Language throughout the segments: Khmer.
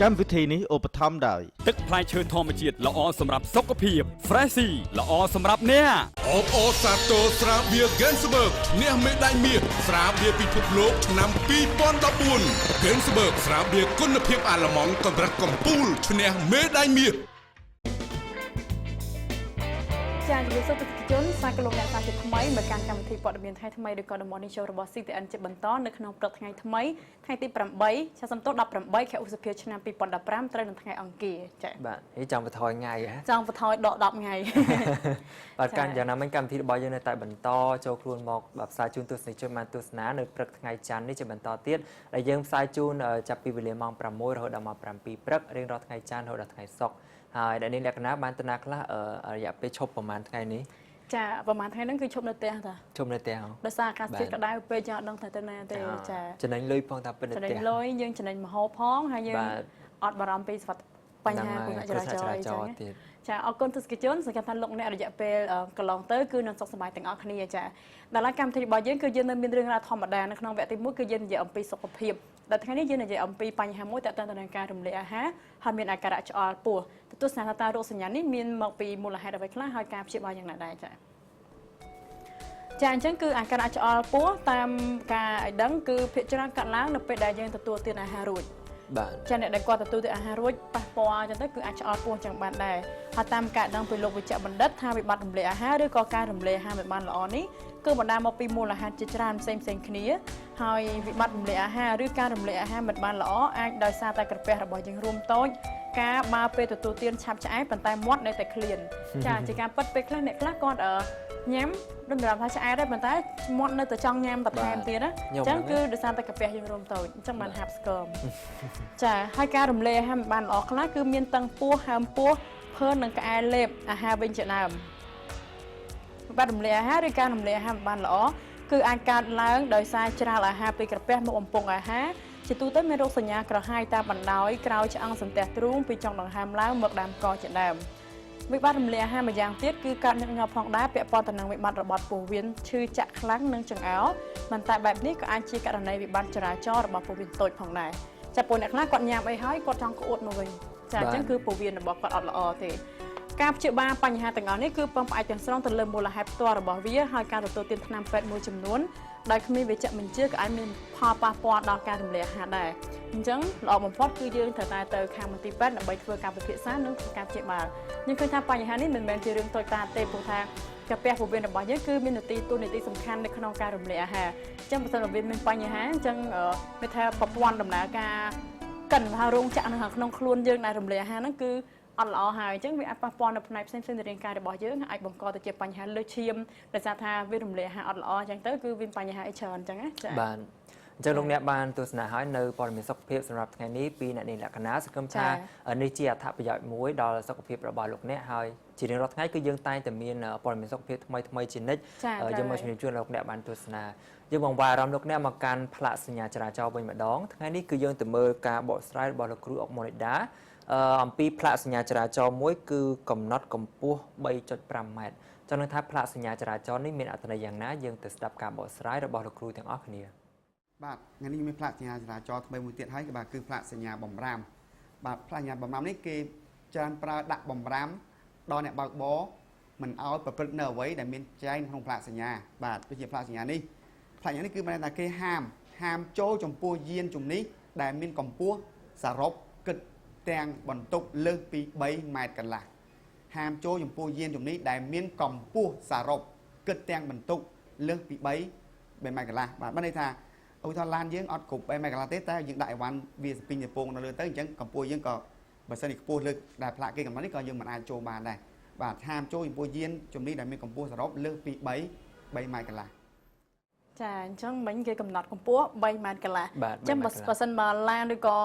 កម្មវិធីនេះឧបត្ថម្ភដោយ ទឹកផ្លែឈើធម្មជាតិល្អសម្រាប់សុខភាព Freshy ល្អសម្រាប់អ្នក អបអរសាទរស្រាបៀរ Ganzberg ឈ្នះមេដាយមាសស្រាបៀរពិភពលោកឆ្នាំ2014 Ganzberg ស្រាបៀរគុណភាពអាល្លឺម៉ង់កម្រិតកំពូលឈ្នះមេដាយមាស ចាជំរាបសួរទស្សនិកជនស្វាគមន៍លោកអ្នកសាជាថ្មីមកកាន់កម្មវិធីព័ត៌មានថ្ងៃថ្មីឬក៏ The Morning Show របស់ CTN ជាបន្តនៅក្នុងព្រឹកថ្ងៃថ្មីថ្ងៃទី8ឆាសំទោស18ខែឧសភាឆ្នាំ2015ត្រូវនៅថ្ងៃអង្គារចា បាទនេះចង់បន្ថយថ្ងៃហ៎ ចង់បន្ថយដក10ថ្ងៃ បាទកាន់យ៉ាងណាមិញកម្មវិធីរបស់យើងនៅតែបន្តចូលខ្លួនមកបាទផ្សាយជូនទស្សនិកជនបានទស្សនានៅព្រឹកថ្ងៃច័ន្ទនេះជាបន្តទៀតដែលយើងផ្សាយជូនចាប់ពីវេលាម៉ោង6រហូតដល់ម៉ោង7ព្រឹករៀងរាល់ថ្ងៃច័ន្ទរហូតដល់ថ្ងៃសុក្រហើយដែលនេះលក្ខណៈបានតាណាខ្លះរយៈពេលឈប់ប្រហែលថ្ងៃនេះ ចាប្រហែលថ្ងៃហ្នឹងគឺឈប់នៅផ្ទះតា ឈប់នៅផ្ទះ ដោយសារអាកាសធាតុក្តៅពេកយើងអត់ដឹងថាទៅណាទេចា ចំណេញលុយផងតាពិតនៅ ចំណេ ផ្ទះ ញលុយយើងចំណេញម្ហូបផងហើយយើងអត់បារម្ភពីសុវត្ថិបញ្ហាគ្រោះថ្នាក់ចរាចរណ៍អញ្ចឹងចាអរគុណទស្សនិកជនសង្ឃឹមថាលោកអ្នករយៈពេលកន្លងទៅគឺនឹងសុខសប្បាយទាំងអស់គ្នាចាដល់ហើយកម្មវិធីរបស់យើងគឺយើងនៅមានរឿងរ៉ាវធម្មតានៅក្នុងវគ្គទី1គឺយើងនិយាយអំពីសុខភាពដល់ថ្ងៃនេះយើងនិយាយអំពីបញ្ហាមួយទាក់ទងទៅនឹងការរំលាយអាហារហើយមានអាការៈឆ្អល់ពោះទស្សនៈថាតើរោគសញ្ញានេះមានមកពីមូលហេតុអ្វីខ្លះហើយការព្យាបាលយ៉ាងណាដែរចាចាអញ្ចឹងគឺអាការៈឆ្អល់ពោះតាមការឲ្យដឹងគឺភាគច្រើនកើតឡើងនៅពេលដែលយើងទទួលទានអាហាររួច បាទ ចាអ្នកដែលគាត់ទទួលទានអាហាររួចប៉ះពាល់អញ្ចឹងទៅគឺអាចឆ្អល់ពោះចឹងបានដែរហើយតាមការដឹងពីលោកវិជ្ជបណ្ឌិតថាវិបត្តិរំលាយអាហារឬក៏ការរំលាយអាហារមិនបានល្អនេះគឺបណ្ដាលមកពីមូលហេតុជាច្រើនផ្សេងផ្សេងគ្នាហើយវិបត្តិរំលាយអាហារឬការរំលាយអាហារមិនបានល្អអាចដោយសារតែក្រពះរបស់យើងរួមតូចការបើពេលទទួលទានឆាប់ឆ្អែតប៉ុន្តែមាត់នៅតែឃ្លានចាជាការពិតពេលខ្លះអ្នកខ្លះគាត់ញ៉ាំដូចមិនថាឆ្អែតទេប៉ុន្តែមាត់នៅតែចង់ញ៉ាំបន្ថែមទៀតណាអញ្ចឹងគឺដោយសារតែកាពះយើងរួមតូចអញ្ចឹងបានហាប់ស្គមចាហើយការរំលាយអាហារមិនបានល្អខ្លះគឺមានតឹងពោះហើមពោះភើនិងក្អែលលេបអាហារវិញជាដើមបាត់រំលាយអាហារឬការរំលាយអាហារមិនបានល្អគឺអាចកើតឡើងដោយសារច្រាលអាហារពីក្រពះមកបំពង់អាហារជាទូទៅមានរោគសញ្ញាក្រហាយតាមបណ្ដោយក្រោយឆ្អឹងសន្ទះទ្រូងពីចុងដង្ហើមឡើងមកដើមកជាដើមវិបត្តិរំលាយអាហារម្យ៉ាងទៀតគឺកើតញឹកញាប់ផងដែរពាក់ព័ន្ធទៅនឹងវិបត្តិរបត់ពោះវៀនឈឺចាក់ខ្លាំងនិងចង្អោរមិនតែបែបនេះក៏អាចជាករណីវិបត្តិចរាចរណ៍របស់ពោះវៀនតូចផងដែរចាពួកអ្នកខ្លះគាត់ញ៉ាំអីហើយគាត់ចង់ក្អួតមកវិញចាអញ្ចឹងគឺពោះវៀនរបស់គាត់អត់ល្អទេការព្យាបាលបញ្ហាទាំងអស់នេះគឺពឹងផ្អែកទាំងស្រុងទៅលើមូលហេតុផ្ទាល់របស់វាហើយការទទួលទានថ្នាំពេទ្យមួយចំនួនដោយគ្មានវេជ្ជបញ្ជាក៏អាចមានផលប៉ះពាល់ដល់ការរំលាយអាហារដែរអញ្ចឹងល្អបំផុតគឺយើងត្រូវតែទៅខាងមន្ទីរពេទ្យដើម្បីធ្វើការពិភាក្សានិងធ្វើការព្យាបាលយើងឃើញថាបញ្ហានេះមិនមែនជារឿងតូចតាចទេព្រោះថាកាពះពោះវៀនរបស់យើងគឺមាននទីតួនាទីសំខាន់នៅក្នុងការរំលាយអាហារអញ្ចឹងបើសិនបើវាមានបញ្ហាអញ្ចឹងមានថាប្រព័ន្ធដំណើរការកិនមហារោងចក្រនៅក្នុងខ្លួនយើងដែលរំលាយអាហារហ្នឹងគឺអត់ល្អហើយអញ្ចឹងវាអាចប៉ះពាល់នៅផ្នែកផ្សេងៗនៃរាងកាយរបស់យើងអាចបង្កទៅជាបញ្ហាលើសឈាមដោយសារថាវារំលាយអាហារអត់ល្អអញ្ចឹងទៅគឺវាបញ្ហាអីច្រើនអញ្ចឹងណាចា បាទអញ្ចឹងលោកអ្នកបានទស្សនាហើយនៅព័ត៌មានសុខភាពសម្រាប់ថ្ងៃនេះពីអ្នកនាងលក្ខណាសង្ឃឹមថានេះជាអត្ថប្រយោជន៍មួយដល់សុខភាពរបស់លោកអ្នកហើយជារៀងរាល់ថ្ងៃគឺយើងតែងតែមានព័ត៌មានសុខភាពថ្មីថ្មីជានិច្ចយើងមកជំរាបជូនលោកអ្នកបានទស្សនាយើងបង្វែរអារម្មណ៍លោកអ្នកមកកាន់ផ្លាកសញ្ញាចរាចរណ៍វិញម្ដងថ្ងៃនេះគឺយើងទៅមើលការបកស្រាយរបស់លោកគ្រូអុកម៉ូនីដាអំពីផ្លាកសញ្ញាចរាចរណ៍មួយគឺកំណត់កម្ពស់ 3.5 ម៉ែត្រចង់នឹងថាផ្លាកសញ្ញាចរាចរណ៍នេះមានអត្ថន័យយ៉ាងណាយើងទៅស្ដាប់ការបកស្រាយរបស់លោកគ្រូទាំងអស់គ្នា បាទថ្ងៃនេះមានផ្លាកសញ្ញាចរាចរណ៍ថ្មីមួយទៀតហើយបាទគឺផ្លាកសញ្ញាបំរាមបាទផ្លាកសញ្ញាបំរាមនេះគេច្រើនប្រើដាក់បំរាមដល់អ្នកបើកបរមិនឲ្យប្រព្រឹត្តនៅអ្វីដែលមានចែងក្នុងផ្លាកសញ្ញាបាទដូចជាផ្លាកសញ្ញានេះផ្លាកសញ្ញានេះគឺមានន័យថាគេហាមចូលចំពោះយានជំនិះដែលមានកម្ពស់សរុបគិតទាំងបន្ទុកលើសពី3ម៉ែត្រកន្លះហាមចូលចំពោះយានជំនិះដែលមានកម្ពស់សរុបគិតទាំងបន្ទុកលើសពី3ម៉ែត្រកន្លះបាទបានន័យថាឧទាហរណ៍ឡានយើងអត់គ្រប់3ម៉ែត្រកន្លះទេតែយើងដាក់អីវ៉ាន់វាសពីងទៅពងនៅលើទៅអញ្ចឹងកម្ពស់យើងក៏បើសិនជាខ្ពស់លើដែលផ្លាកគេកំណត់នេះក៏យើងមិនអាចចូលបានដែរបាទហាមចូលចំពោះយានជំនិះដែលមានកម្ពស់សរុបលើសពី3ម៉ែត្រកន្លះ ចាអញ្ចឹងមិញគេកំណត់កម្ពស់3ម៉ែត្រកន្លះអញ្ចឹងបើសិនបើឡានឬក៏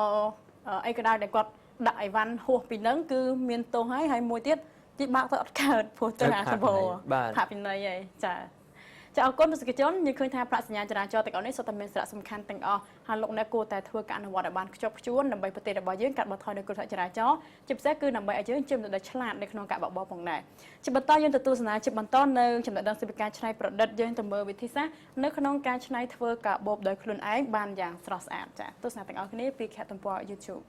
អីក៏ដោយដែលគាត់ដាក់អីវ៉ាន់ហួសពីនឹងគឺមានទោសហើយហើយមួយទៀតជីបាក់ទៅអត់កើតព្រោះទៅអាសបោផាកពិន័យហើយចាចាអរគុណទស្សនិកជនយើងឃើញថាប្រាក់សញ្ញាចរាចរណ៍ទាំងអស់នេះសុទ្ធតែមានសារៈសំខាន់ទាំងអស់ហើយលោកអ្នកគួរតែធ្វើការអនុវត្តឲ្យបានខ្ជាប់ខ្ជួនដើម្បីប្រទេសរបស់យើងកាត់បន្ថយនូវគ្រោះថ្នាក់ចរាចរណ៍ជាពិសេសគឺដើម្បីឲ្យយើងជាមនុស្សដែលឆ្លាតនៅក្នុងការបើកបរផងដែរជាបន្តយើងទៅទស្សនាជាបន្តនៅចំណេះដឹងសិប្បការច្នៃប្រឌិតយើងទៅមើលវិធីសាស្ត្រនៅក្នុងការច្នៃធ្វើកាបូបដោយខ្លួនឯងបានយ៉ាងស្រស់ស្អាតចាទស្សនាទាំងអស់គ្នាពីខេត្តទំព័រ YouTube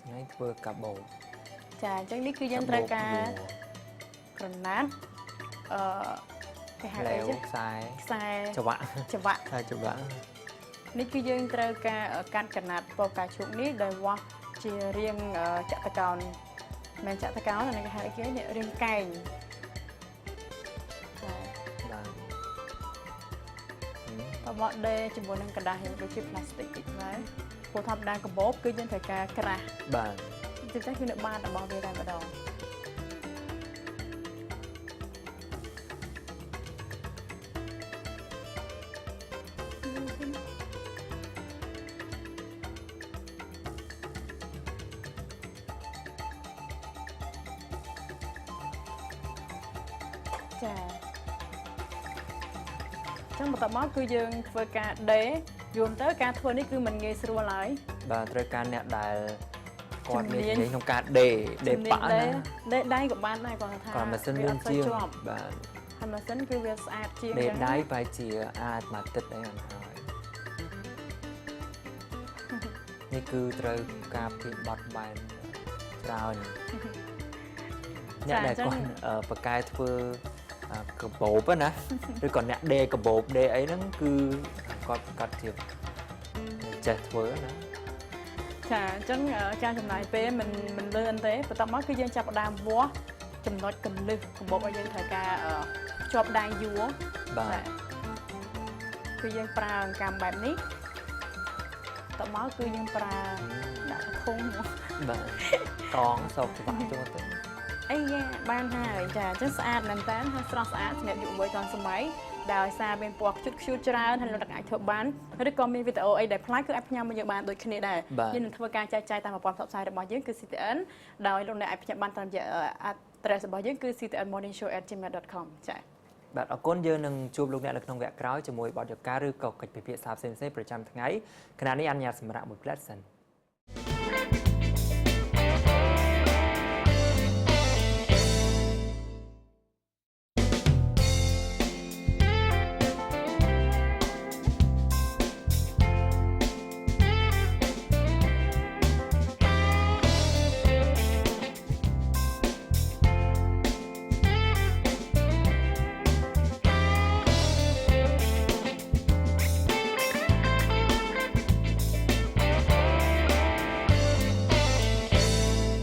ថ្ងៃធ្វើកាបូប ចាអញ្ចឹងនេះគឺយើងត្រូវការក្រណាត់គេហៅអីចា ខ្សែ ខ្សែ ច្រវាក់ ច្រវាក់ ខ្សែច្រវាក់ នេះគឺយើងត្រូវការកាត់ក្រណាត់ពណ៌ផ្កាឈូកនេះដោយវាស់ជារាងចតុកោណមិនចតុកោណអានេះគេហៅអីគេនេះរាងកែងចាតបដេជាមួយនឹងក្រដាសដូចជាផ្លាស្ទិកតិចដែរព្រោះធម្មតាកាបូបគឺយើងត្រូវការក្រាស់ បាទ ជាពិសេសគឺនៅបាតរបស់វាតែម្ដងចាចឹងបន្ទាប់មកគឺយើងធ្វើការដេរយល់ទៅការធ្វើនេះគឺមិនងាយស្រួលឡើយ បាទត្រូវការអ្នកដែលគាត់មានជំនាញក្នុងការដេរដេរប៉ាក់ណា ដេរដៃក៏បានដែរគាត់ថា គាត់ម៉ាស៊ីនលឿនជាងបាទ ហើយម៉ាស៊ីនគឺវាស្អាតជាង ដេរដៃបែរជាអាចមួយទឹកអីហ្នឹងហើយនេះគឺត្រូវការភាពបត់បែនច្រើនអ្នកដែលគាត់បកកែធ្វើកាបូបណាឬក៏អ្នកដេរកាបូបដេរអីហ្នឹងគឺគាត់គាត់ជាចេះធ្វើណា ចាអញ្ចឹងការចំណាយពេលមិនលឿនទេបន្ទាប់មកគឺយើងចាប់ផ្ដើមវាស់ចំណុចកលឹះកាបូបឲ្យយើងត្រូវការជាប់ដៃយួរ បាទ គឺយើងប្រើអង្កាំបែបនេះតមកគឺយើងប្រើដាក់ធុង បាទកងសោកច្បាស់ចូលទៅ អីយ៉ាបានហើយចាអញ្ចឹងស្អាតមែនតើហើយស្រស់ស្អាតសម្រាប់យុវវ័យទាន់សម័យដោយសារមានពណ៌ខ្ជុតខ្ជូតច្រើនហើយលោកអ្នកអាចធ្វើបានឬក៏មានវីដេអូអីដែលប្លែកគឺអាចផ្ញើមកយើងបានដូចគ្នាដែរយើងនឹងធ្វើការចែកចាយតាមប្រព័ន្ធផ្សព្វផ្សាយរបស់យើងគឺ CTN ដោយលោកអ្នកអាចផ្ញើបានតាមរយៈ address របស់យើងគឺ ctnmorningshow@gmail.com ចា៎ បាទអរគុណយើងនឹងជួបលោកអ្នកនៅក្នុងវគ្គក្រោយជាមួយបទយការឬក៏កិច្ចពិភាក្សាផ្សេងៗប្រចាំថ្ងៃខណៈនេះអនុញ្ញាតសម្រាប់មួយផ្លែតសិន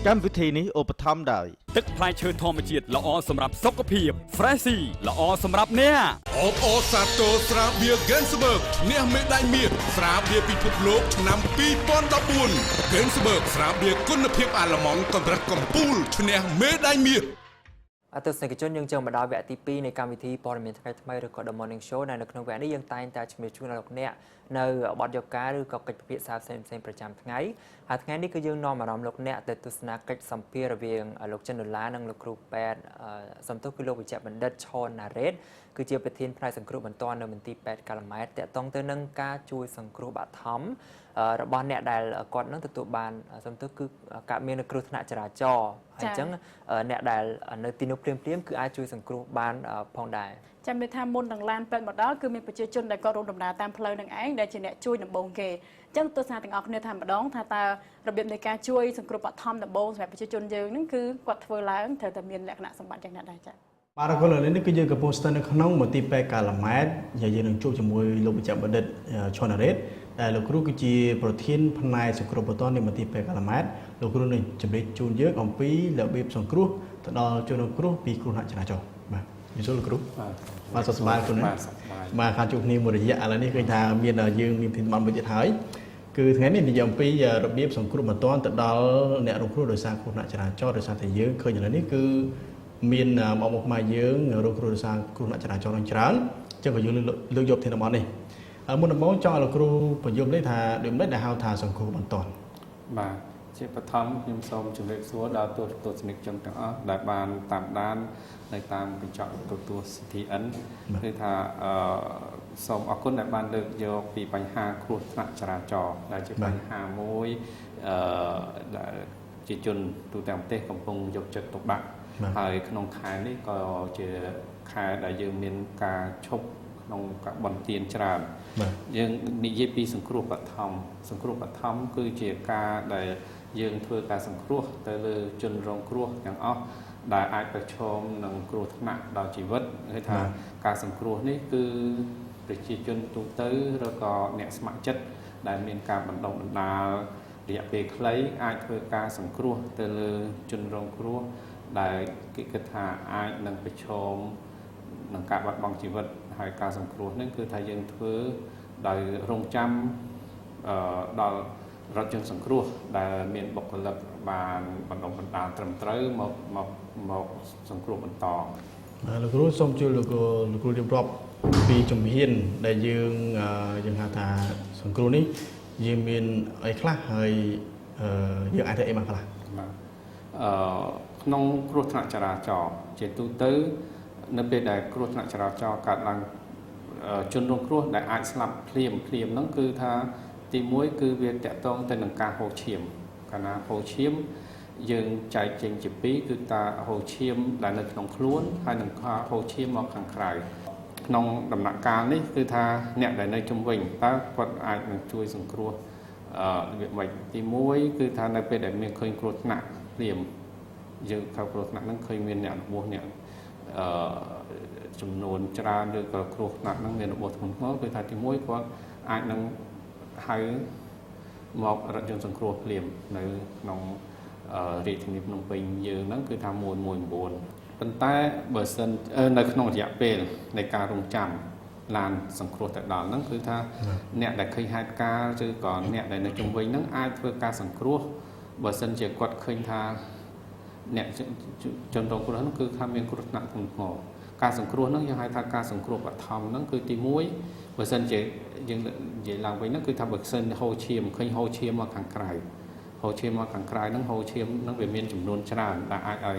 កម្មវិធីនេះឧបត្ថម្ភដោយ ទឹកផ្លែឈើធម្មជាតិល្អសម្រាប់សុខភាព Freshy ល្អសម្រាប់អ្នក អបអរសាទរស្រាបៀរ Gainsberg ឈ្នះមេដាយមាសស្រាបៀរពិភពលោកឆ្នាំ2014 Gainsberg ស្រាបៀរគុណភាពអាល្លឺម៉ង់កម្រិតកំពូលឈ្នះមេដាយមាស អទស្សនិកជនយើងចូលមកដល់វគ្គទី2នៃកម្មវិធីព័ត៌មានថ្ងៃថ្មីឬក៏ The Morning Show ដែលនៅក្នុងវគ្គនេះយើងតែងតែជំរាបជូនដល់លោកអ្នកនៅបទយការឬក៏កិច្ចពិភាក្សាផ្សេងៗប្រចាំថ្ងៃហើយថ្ងៃនេះគឺយើងនាំអារម្មណ៍លោកអ្នកទៅទស្សនាកិច្ចសម្ភាសន៍រវាងលោកចិនដុល្លារនិងលោកគ្រូពេទ្យសំទោសគឺលោកវិជ្ជបណ្ឌិតឆនណារ៉េតគឺជាប្រធានផ្នែកសង្គ្រោះបន្ទាន់នៅមន្ទីរពេទ្យកាល់ម៉ែតតាក់ទងទៅនឹងការជួយសង្គ្រោះបឋមរបស់អ្នកដែលគាត់នឹងទទួលបានសំទោសគឺកើតមាននៅគ្រោះថ្នាក់ចរាចរណ៍ហើយអញ្ចឹងអ្នកដែលនៅទីនោះភ្លាមៗគឺអាចជួយសង្គ្រោះបានផងដែរ ចាំមានថាមុននឹងឡានពេទ្យមកដល់គឺមានប្រជាជនដែលគាត់រួមដំណើរតាមផ្លូវនឹងឯងដែលជាអ្នកជួយដំបូងគេអញ្ចឹងទស្សនាទាំងអស់គ្នាថាម្ដងថាតើរបៀបនៃការជួយសង្គ្រោះបឋមដំបូងសម្រាប់ប្រជាជនយើងនឹងគឺគាត់ធ្វើឡើងត្រូវតែមានលក្ខណៈសម្បត្តិយ៉ាងណាដែរចា៎ បាទអរគុណឥឡូវនេះគឺយើងកំពុងស្ថិតនៅក្នុងមន្ទីរពេទ្យកាល់ម៉ែតយើងនឹងជួបជាមួយលោកវិជ្ជបណ្ឌិតឆនណារ៉េតដែលលោកគ្រូគឺជាប្រធានផ្នែកសង្គ្រោះបន្ទាន់នៃមន្ទីរពេទ្យកាល់ម៉ែតលោកគ្រូនឹងជម្រាបជូនយើងអំពីរបៀបសង្គ្រោះទៅដល់ជនរងគ្រោះពីគ្រោះថ្នាក់ចរាចរណ៍បាទជំរាបសួរលោកគ្រូបាទសុខសប្បាយគ្រូណាបាទខានជួបគ្នាមួយរយៈឥឡូវនេះឃើញថាមានយើងមានធីមបានមួយទៀតហើយគឺថ្ងៃនេះនិយាយអំពីរបៀបសង្គ្រោះបន្ទាន់ទៅដល់អ្នករងគ្រោះដោយសារគ្រោះថ្នាក់ចរាចរណ៍ដោយសារតែយើងឃើញឥឡូវនេះគឺមានបងប្អូនខ្មែរយើងរងគ្រោះដោយសារគ្រោះថ្នាក់ចរាចរណ៍នឹងច្រើនអញ្ចឹងក៏យើងលើកយកធានបទនេះមុនដំបូងចង់ឲ្យលោកគ្រូបញ្យល់នេះថាដូចម្ដេចដែលហៅថាសង្គ្រោះបន្ទាន់ បាទជាបឋមខ្ញុំសូមជម្រាបសួរដល់ទស្សនិកជនទាំងអស់ដែលបានតាមដាននៅតាមកញ្ចក់ទូរទស្សន៍ CTN គឺថាសូមអរគុណដែលបានលើកយកពីបញ្ហាគ្រោះថ្នាក់ចរាចរណ៍ដែលជាបញ្ហាមួយដែលជាជនទូទាំងប្រទេសកំពុងយកចិត្តទុកដាក់ហើយក្នុងខែនេះក៏ជាខែដែលយើងមានការឈប់ក្នុងការបន់ទៀនច្រើនយើងនិយាយពីសង្គ្រោះបឋមសង្គ្រោះបឋមគឺជាការដែល យើងធ្វើការសង្គ្រោះទៅលើជនរងគ្រោះទាំងអស់ដែលអាចប្រឈមនឹងគ្រោះថ្នាក់ដល់ជីវិតគឺថាការសង្គ្រោះនេះគឺប្រជាជនទូទៅឬក៏អ្នកស្ម័គ្រចិត្តដែលមានការបណ្ដុះបណ្ដាលរយៈពេលខ្លីអាចធ្វើការសង្គ្រោះទៅលើជនរងគ្រោះដែលគេគិតថាអាចនឹងប្រឈមនឹងការបាត់បង់ជីវិតហើយការសង្គ្រោះនេះគឺថាយើងធ្វើដោយរងចាំដល់រថយន្តសង្គ្រោះដែលមានបុគ្គលិកបានបណ្ដុះបណ្ដាលត្រឹមត្រូវមកមកមកសង្គ្រោះបន្ត បាទលោកគ្រូសូមជួយលោកគ្រូលោកគ្រូរៀបរាប់ពីជំហានដែលយើងយើងហៅថាសង្គ្រោះនេះយើងមានអីខ្លះហើយយើងអាចធ្វើអីបានខ្លះ បាទក្នុងគ្រោះថ្នាក់ចរាចរណ៍ជាទូទៅនៅពេលដែលគ្រោះថ្នាក់ចរាចរណ៍កើតឡើងជនរងគ្រោះដែលអាចស្លាប់ភ្លាមភ្លាមហ្នឹងគឺថាទី1គឺវាតាក់ទងទៅនឹងការហូរឈាមកាលណាហូរឈាមយើងចែកចេញជាពីរគឺតាហូរឈាមដែលនៅក្នុងខ្លួនហើយនឹងហូរឈាមមកខាងក្រៅក្នុងដំណាក់កាលនេះគឺថាអ្នកដែលនៅជុំវិញតើគាត់អាចនឹងជួយសង្គ្រោះរបៀបម៉េចទី1គឺថានៅពេលដែលមានឃើញគ្រោះថ្នាក់ភ្លាមយើងខៅគ្រោះថ្នាក់ហ្នឹងឃើញមានអ្នករបួសអ្នកចំនួនច្រើនឬក៏គ្រោះថ្នាក់ហ្នឹងមានរបួសធ្ងន់ធ្ងរគឺថាទី1គាត់អាចនឹងហៅមករថយន្តសង្គ្រោះភ្លាមនៅក្នុងរាជធានីភ្នំពេញយើងហ្នឹងគឺថា119ប៉ុន្តែបើសិននៅក្នុងរយៈពេលនៃការរងចាំឡានសង្គ្រោះទៅដល់ហ្នឹងគឺថាអ្នកដែលឃើញហេតុការណ៍ឬក៏អ្នកដែលនៅជុំវិញហ្នឹងអាចធ្វើការសង្គ្រោះបើសិនជាគាត់ឃើញថាអ្នកជនរងគ្រោះហ្នឹងគឺថាមានគ្រោះថ្នាក់ធ្ងន់ធ្ងរការសង្គ្រោះហ្នឹងយើងហៅថាការសង្គ្រោះបឋមហ្នឹងគឺទី1បើសិនជាយើងនិយាយឡើងវិញហ្នឹងគឺថាបើសិនហូរឈាមឃើញហូរឈាមមកខាងក្រៅហូរឈាមមកខាងក្រៅហ្នឹងហូរឈាមហ្នឹងវាមានចំនួនច្រើនដែលអាចឲ្យ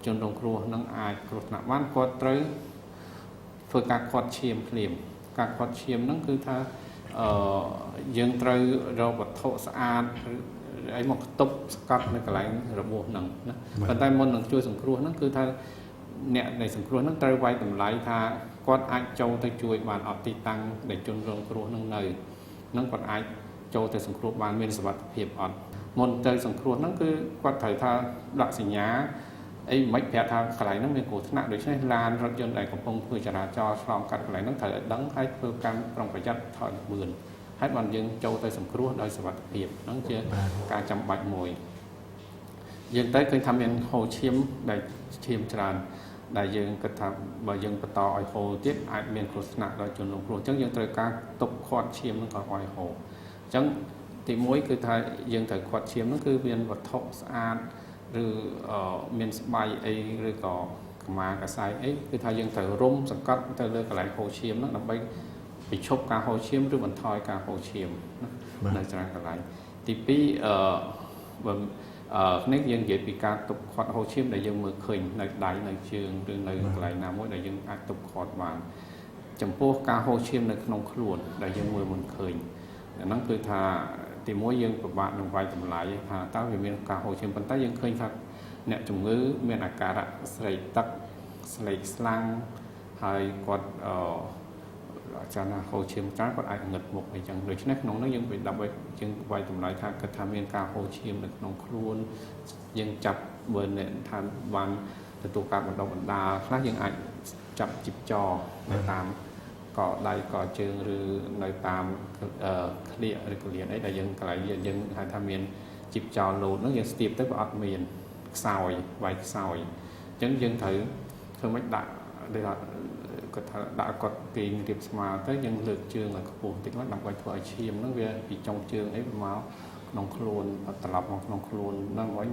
ជនរងគ្រោះហ្នឹងអាចគ្រោះថ្នាក់បានគាត់ត្រូវធ្វើការខាត់ឈាមភ្លាមការខាត់ឈាមហ្នឹងគឺថាយើងត្រូវរកវត្ថុស្អាតអីមកខ្ទប់ស្កត់នៅកន្លែងរបួសហ្នឹងណាប៉ុន្តែមុននឹងជួយសង្គ្រោះហ្នឹងគឺថាអ្នកដែលសង្គ្រោះហ្នឹងត្រូវវាយតម្លៃថាគាត់អាចចូលទៅជួយបានអត់ទីតាំងដែលជនរងគ្រោះហ្នឹងនៅហ្នឹងគាត់អាចចូលទៅសង្គ្រោះបានមានសុវត្ថិភាពអត់មុនទៅសង្គ្រោះហ្នឹងគឺគាត់ត្រូវថាដាក់សញ្ញាអីមិនប្រាប់ថាកន្លែងហ្នឹងមានគ្រោះថ្នាក់ដូច្នេះឡានរថយន្តដែលកំពុងធ្វើចរាចរណ៍ឆ្លងកាត់កន្លែងហ្នឹងត្រូវឲ្យដឹងហើយធ្វើការប្រុងប្រយ័ត្នថយល្បឿនហើយបានយើងចូលទៅសង្គ្រោះដោយសុវត្ថិភាពហ្នឹងជាការចាំបាច់មួយយើងទៅឃើញថាមានហូរឈាមដែលឈាមច្រើនដែលយើងគិតថាបើយើងបន្តឲ្យហូរទៀតអាចមានគ្រោះថ្នាក់ដល់ជនរងគ្រោះអញ្ចឹងយើងត្រូវការទប់ខាត់ឈាមហ្នឹងក៏ឲ្យហូរអញ្ចឹងទី1គឺថាយើងត្រូវខាត់ឈាមហ្នឹងគឺមានវត្ថុស្អាតឬមានស្បៃអីឬក៏កម្មាកសែងអីគឺថាយើងត្រូវរុំសង្កត់ទៅលើកន្លែងហូរឈាមហ្នឹងដើម្បីបញ្ឈប់ការហូរឈាមឬបន្ថយការហូរឈាមណានៅច្រើនកន្លែងទី2បើនេះយើងនិយាយពីការទប់ខាត់ហូរឈាមដែលយើងមើលឃើញនៅដៃនៅជើងឬនៅកន្លែងណាមួយដែលយើងអាចទប់ខាត់បានចំពោះការហូរឈាមនៅក្នុងខ្លួនដែលយើងមើលមិនឃើញអាហ្នឹងគឺថាទីមួយយើងពិបាកនឹងវាយតម្លៃថាតើវាមានការហូរឈាមប៉ុន្តែយើងឃើញថាអ្នកជំងឺមានអាការៈស្រេកទឹកស្លេកស្លាំងហើយគាត់ចាណាហូរឈាមច្រើនគាត់អាចងឹតមុខអីចឹងដូច្នេះក្នុងនោះយើងដើម្បីយើងវាយតម្លៃថាគិតថាមានការហូរឈាមនៅក្នុងខ្លួនយើងចាប់បើអ្នកថាបានទទួលការបណ្ដុះបណ្ដាលខ្លះយើងអាចចាប់ជីបចរនៅតាមកដៃកជើងឬនៅតាមក្លៀកឬកលៀនអីដែលយើងកន្លែងយើងហៅថាមានជីបចោលលោតហ្នឹងយើងស្ទាបទៅវាអត់មានខ្សោយវាយខ្សោយអញ្ចឹងយើងត្រូវធ្វើម៉េចដាក់ដូចថាគាត់ថាដាក់គាត់គេងរៀបស្មើទៅយើងលើកជើងឲ្យខ្ពស់បន្តិចមកដើម្បីធ្វើឲ្យឈាមហ្នឹងវាពីចុងជើងអីមកក្នុងខ្លួនត្រឡប់មកក្នុងខ្លួនហ្នឹងវិញ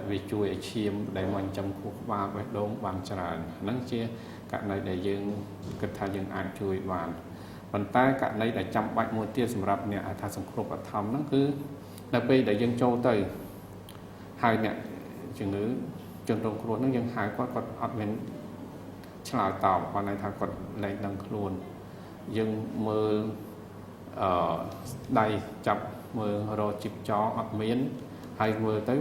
វាជួយឲ្យឈាមដែលមកចិញ្ចឹមខួរក្បាលបេះដូងបានច្រើនហ្នឹងជាករណីដែលយើងគិតថាយើងអាចជួយបានប៉ុន្តែករណីដែលចាំបាច់មួយទៀតសម្រាប់អ្នកថាសង្គ្រោះបឋមហ្នឹងគឺនៅពេលដែលយើងចូលទៅហើយអ្នកជំងឺជនរងគ្រោះហ្នឹងយើងហៅគាត់គាត់អត់មានឆ្លើយតបគាត់ន័យថាគាត់លែងដឹងខ្លួនយើងមើលដៃចាប់មើលរកជីបចោអត់មានហើយមើលទៅ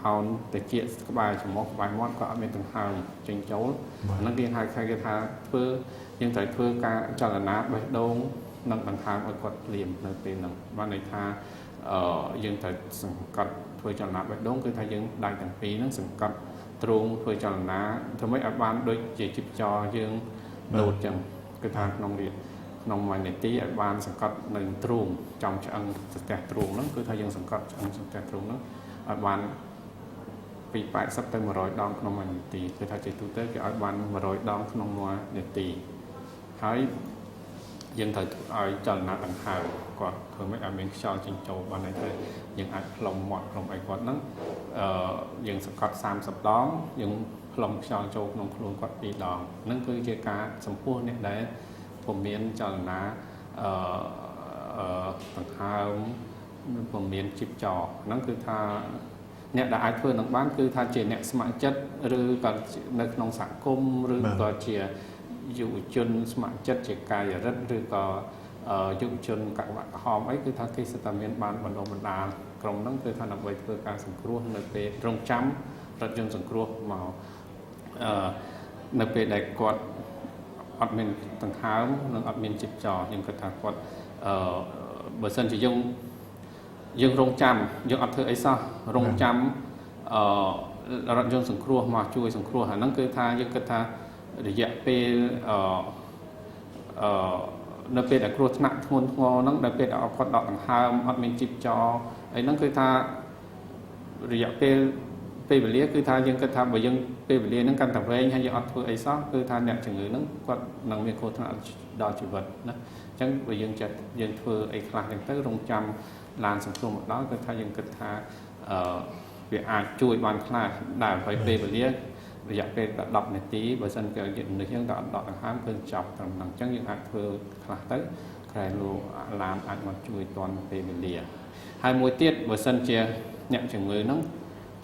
ហោនតិចក្បែរច្រមុះក្បែរមាត់ក៏អត់មានដង្ហើមចេញចូលអាហ្នឹងគេហៅគេថាធ្វើយើងត្រូវធ្វើការចលនាបេះដូងនិងដង្ហើមឲ្យគាត់ភ្លាមនៅពេលហ្នឹងបានន័យថា យើងត្រូវសង្កត់ធ្វើចលនាបេះដូងគឺថាយើងដៃទាំងពីរហ្នឹងសង្កត់ទ្រូងធ្វើចលនាធ្វើម៉េចឲ្យបានដូចជាជីពចរយើងលោតចឹងគឺថាក្នុង1នាទីឲ្យបានសង្កត់នៅទ្រូងចំឆ្អឹងសន្ទះទ្រូងហ្នឹងគឺថាយើងសង្កត់ឆ្អឹងសន្ទះទ្រូងហ្នឹងឲ្យបានពី80ទៅ100ដងក្នុង1នាទីគឺថាជាទូទៅគេឲ្យបាន100ដងក្នុង1នាទីហើយយើងត្រូវឲ្យចលនាដង្ហើមគាត់ធ្វើម៉េចឲ្យមានខ្យល់ចេញចូលបានន័យថាយើងអាចផ្លុំមាត់ផ្លុំអីគាត់ហ្នឹងយើងសង្កត់30ដងយើងផ្លុំខ្យល់ចូលក្នុងខ្លួនគាត់2ដងហ្នឹងគឺជាការចំពោះអ្នកដែលពុំមានចលនាដង្ហើមពុំមានជីពចរហ្នឹងគឺថាអ្នកដែលអាចធ្វើនឹងបានគឺថាជាអ្នកស្ម័គ្រចិត្តឬក៏នៅក្នុងសហគមន៍ឬក៏ជាយុវជនស្ម័គ្រចិត្តជាកាយរិទ្ធឬក៏យុវជនកវៈក្រហមអីគឺថាគេសិតតែមានបានបណ្ដុះបណ្ដាលក្រុមហ្នឹងគឺថាដើម្បីធ្វើការសង្គ្រោះនៅពេលរងចាំរថយន្តសង្គ្រោះមកនៅពេលដែលគាត់អត់មានដង្ហើមនិងអត់មានជីពចរយើងគិតថាគាត់បើសិនជាយើងរងចាំយើងអត់ធ្វើអីសោះរងចាំរថយន្តសង្គ្រោះមកជួយសង្គ្រោះអាហ្នឹងគឺថាយើងគិតថារយៈពេលនៅពេលដែលគ្រោះថ្នាក់ធ្ងន់ធ្ងរហ្នឹងដល់ពេលដែលគាត់ដកដង្ហើមអត់មានជីពចរអីហ្នឹងគឺថារយៈពេលវេលាគឺថាយើងគិតថាបើយើងពេលវេលាហ្នឹងកាន់តែវែងហើយយើងអត់ធ្វើអីសោះគឺថាអ្នកជំងឺហ្នឹងគាត់នឹងមានគ្រោះថ្នាក់ដល់ជីវិតណាអញ្ចឹងបើយើងចេះយើងធ្វើអីខ្លះហ្នឹងទៅរងចាំឡានសង្គ្រោះមកដល់គឺថាយើងគិតថាវាអាចជួយបានខ្លះដែលហើយពេលវេលារយៈពេល10នាទីបើសិនជាមនុស្សយើងដល់ដកដង្ហើមគឺចប់ត្រឹមហ្នឹងអញ្ចឹងយើងអាចធ្វើខ្លះទៅក្រែងលោកឡានអាចមកជួយទាន់ពេលវេលាហើយមួយទៀតបើសិនជាអ្នកជំងឺហ្នឹង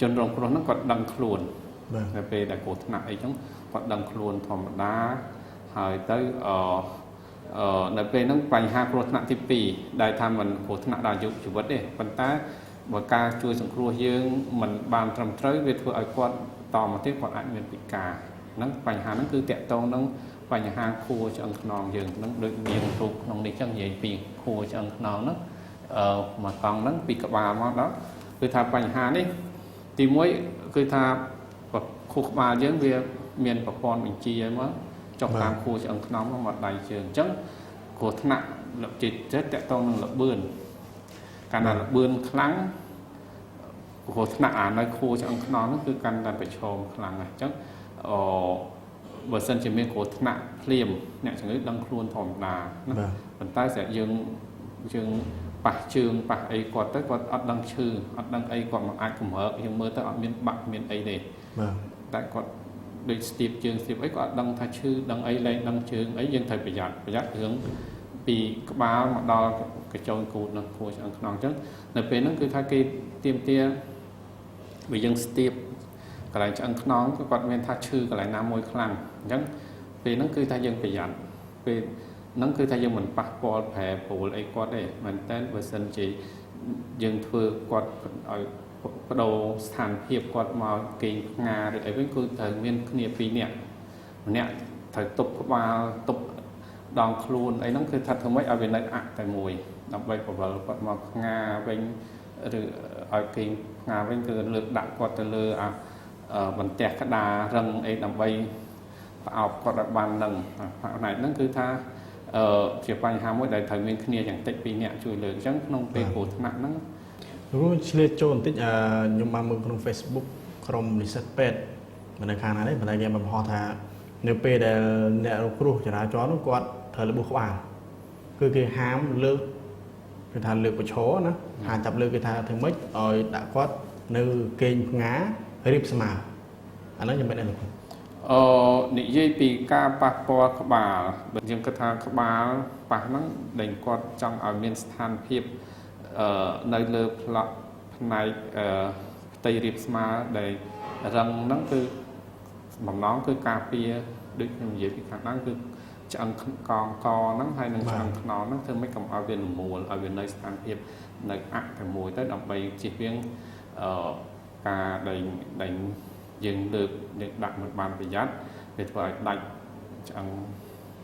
ជនរងគ្រោះហ្នឹងគាត់ដឹងខ្លួននៅពេលដែលគ្រោះថ្នាក់អីចឹងគាត់ដឹងខ្លួនធម្មតាហើយទៅនៅពេលហ្នឹងបញ្ហាគ្រោះថ្នាក់ទី2ដែលថាมันគ្រោះថ្នាក់ដល់អាយុជីវិតទេប៉ុន្តែបើការជួយសង្គ្រោះយើងមិនបានត្រឹមត្រូវវាធ្វើឲ្យគាត់តមកទៀតគាត់អាចមានពិការហ្នឹងបញ្ហាហ្នឹងគឺតាក់ទងនឹងបញ្ហាខួរឆ្អឹងខ្នងយើងហ្នឹងដូចមានរូបក្នុងនេះចឹងនិយាយពីខួរឆ្អឹងខ្នងហ្នឹងមួយកង់ហ្នឹងពីក្បាលមកដល់គឺថាបញ្ហានេះទី1គឺថាខួរក្បាលយើងវាមានប្រព័ន្ធបញ្ជាមកចុះតាមខួរឆ្អឹងខ្នងមកដៃជើងអញ្ចឹងគ្រោះថ្នាក់ចិត្តតាក់ទងនឹងល្បឿនកាលណាល្បឿនខ្លាំងគ្រោះថ្នាក់អានៅខួរឆ្អឹងខ្នងហ្នឹងគឺកាន់តែប្រឈមខ្លាំងហើយអញ្ចឹងបើសិនជាមានគ្រោះថ្នាក់ភ្លាមអ្នកជំងឺដឹងខ្លួនធម្មតាណាប៉ុន្តែស្រាប់យើងប៉ះជើងប៉ះអីគាត់ទៅគាត់អត់ដឹងឈឺអត់ដឹងអីគាត់មិនអាចកម្រើកយើងមើលទៅអត់មានបាក់មានអីទេបាទតែគាត់ដូចស្ទាបជើងស្ទាបអីគាត់អត់ដឹងថាឈឺដឹងអីលែងដឹងជើងអីយើងត្រូវប្រយ័ត្នរឿងពីក្បាលមកដល់កញ្ចោនគូតនឹងខួរឆ្អឹងខ្នងអញ្ចឹងនៅពេលហ្នឹងគឺថាគេទាមទារបើយើងស្ទាបកន្លែងឆ្អឹងខ្នងគឺគាត់មានថាឈឺកន្លែងណាមួយខ្លាំងអញ្ចឹងពេលហ្នឹងគឺថាយើងប្រយ័ត្នពេលហ្នឹងគឺថាយើងមិនប៉ះពាល់ប្រែប្រួលអីគាត់ទេមែនតើបើសិនជាយើងធ្វើគាត់ឲ្យបដូរស្ថានភាពគាត់មកគេងផ្ងាឬអីវិញគឺត្រូវមានគ្នា2នាក់ម្នាក់ត្រូវទប់ក្បាលទប់ដងខ្លួនអីហ្នឹងគឺថាធ្វើម៉េចឲ្យវានៅអតែមួយដើម្បីបវលគាត់មកផ្ងាវិញឬឲ្យគេងផ្ងាវិញគឺលើកដាក់គាត់ទៅលើអាបន្ទះក្តាររឹងអីដើម្បីប្រអប់គាត់ឲ្យបាននឹងផ្នែកហ្នឹងគឺថាជាបញ្ហាមួយដែលត្រូវមានគ្នាយ៉ាងតិច2នាក់ជួយលើកអញ្ចឹងក្នុងពេលគ្រោះថ្នាក់ហ្នឹងរួមឆ្លៀតចូលបន្តិចខ្ញុំបានមើលក្នុង Facebook ក្រុមនិស្សិតពេទ្យមិននៅខាងណាទេប៉ុន្តែគេបានបង្ហោះថានៅពេលដែលអ្នករងគ្រោះចរាចរណ៍នោះគាត់ត្រូវរបួសក្បាលគឺគេហាមលើកគេថាលើកប្រឈរណាហាមចាប់លើកគេថាធ្វើម៉េចឲ្យដាក់គាត់នៅគេងផ្ងារៀបស្មើអាហ្នឹងយ៉ាងម៉េចដែរលោកនិយាយពីការប៉ះពាល់ក្បាលបើយើងគិតថាក្បាលប៉ះហ្នឹងដែលគាត់ចង់ឲ្យមានស្ថានភាពនៅលើផ្លក់ផ្នែកផ្ទៃរាបស្មើដែលរឹងហ្នឹងគឺបំណងគឺការពារដូចខ្ញុំនិយាយពីខាងដើមគឺឆ្អឹងកងកហ្នឹងហើយនឹងឆ្អឹងខ្នងហ្នឹងធ្វើម៉េចកុំឲ្យវារមួលឲ្យវានៅស្ថានភាពនៅអតែមួយទៅដើម្បីជៀសវាងការដែលយើងលើកយើងដាក់មិនបានប្រយ័ត្នវាធ្វើឲ្យដាច់ឆ្អឹង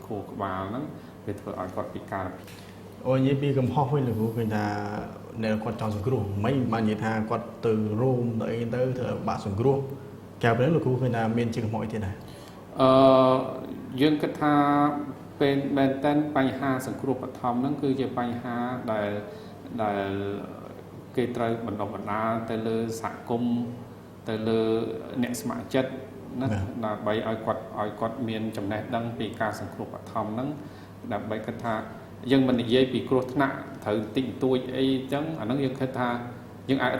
ខួរក្បាលហ្នឹងវាធ្វើឲ្យគាត់ពិការ អូនិយាយពីកំហុសវិញលោកគ្រូឃើញថា អ្នកគាត់ចង់សង្គ្រោះមិនបាននិយាយថាគាត់ទៅរោមទៅអីទៅធ្វើបាក់សង្គ្រោះក្រៅពីនេះលោកគ្រូឃើញថាមានជាកំហុសអីទៀតដែរ យើងគិតថាពេលមែនតើបញ្ហាសង្គ្រោះបឋមហ្នឹងគឺជាបញ្ហាដែលគេត្រូវបណ្ដុះបណ្ដាលទៅលើសហគមន៍ទៅលើអ្នកស្ម័គ្រចិត្តណាដើម្បីឲ្យគាត់មានចំណេះដឹងពីការសង្គ្រោះបឋមហ្នឹងដើម្បីគិតថាយើងមិននិយាយពីគ្រោះថ្នាក់ត្រូវតិចបន្តួចអីចឹងអាហ្នឹងយើងគិតថាយើងអាច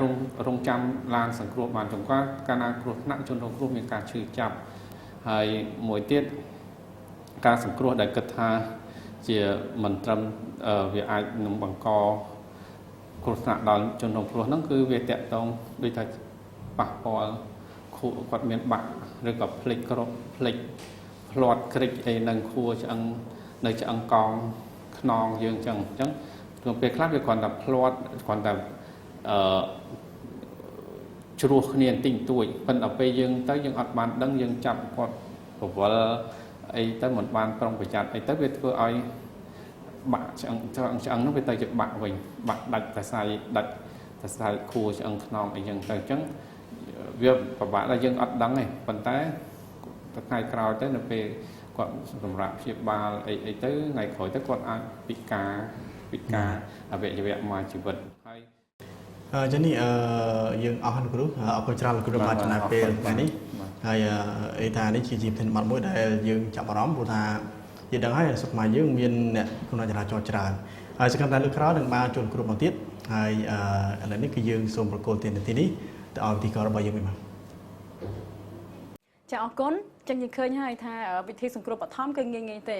រងចាំឡានសង្គ្រោះបានចំកាលណាគ្រោះថ្នាក់ជនរងគ្រោះមានការឈឺចាប់ហើយមួយទៀតការសង្គ្រោះដែលគិតថាជាមិនត្រឹមវាអាចនឹងបង្កគ្រោះថ្នាក់ដល់ជនរងគ្រោះហ្នឹងគឺវាតាក់ទងដូចថាប៉ះពាល់ខួរគាត់មានបាក់ឬក៏ភ្លេចគ្រប់ភ្លេចភ្លាត់ក្រិចអីនឹងខួរឆ្អឹងនៅឆ្អឹងកងខ្នងយើងចឹងអញ្ចឹងក្នុងពេលខ្លះវាគ្រាន់តែភ្លាត់គ្រាន់តែជ្រោះគ្នាបន្តិចបន្តួចប៉ុន្តែពេលយើងទៅយើងអត់បានដឹងយើងចាប់គាត់ពវល់អីទៅមិនបានប្រុងប្រយ័ត្នអីទៅវាធ្វើឲ្យបាក់ឆ្អឹងនោះវាទៅជាបាក់វិញបាក់ដាច់សរសៃដាច់សរសៃខួរឆ្អឹងខ្នងអីចឹងទៅអញ្ចឹងវាពិបាកដល់យើងអត់ដឹងទេប៉ុន្តែថ្ងៃក្រោយទៅនៅពេលគាត់សម្រាប់ព្យាបាលអីទៅថ្ងៃក្រោយទៅគាត់អាចពិការអវយវៈមួយជីវិតហើយ ចឹងនេះយើងអស់លោកគ្រូអរគុណច្រើនលោកគ្រូបានចំណាយពេលថ្ងៃនេះហើយអីថានេះជាប្រធានបទមួយដែលយើងចាប់អារម្មណ៍ព្រោះថាយើងដឹងហើយស្រុកខ្មែរយើងមានអ្នកគ្រោះចរាចរណ៍ច្រើនហើយសង្ឃឹមថាលើកក្រោយនឹងបានជួបគ្រូមកទៀតហើយឥឡូវនេះគឺយើងសូមប្រគល់ទាននាទីនេះទៅឲ្យពិធីកររបស់យើងវិញបាទ ចាអរគុណចឹងយើងឃើញហើយថាវិធីសង្គ្រោះបឋមគឺងាយៗទេ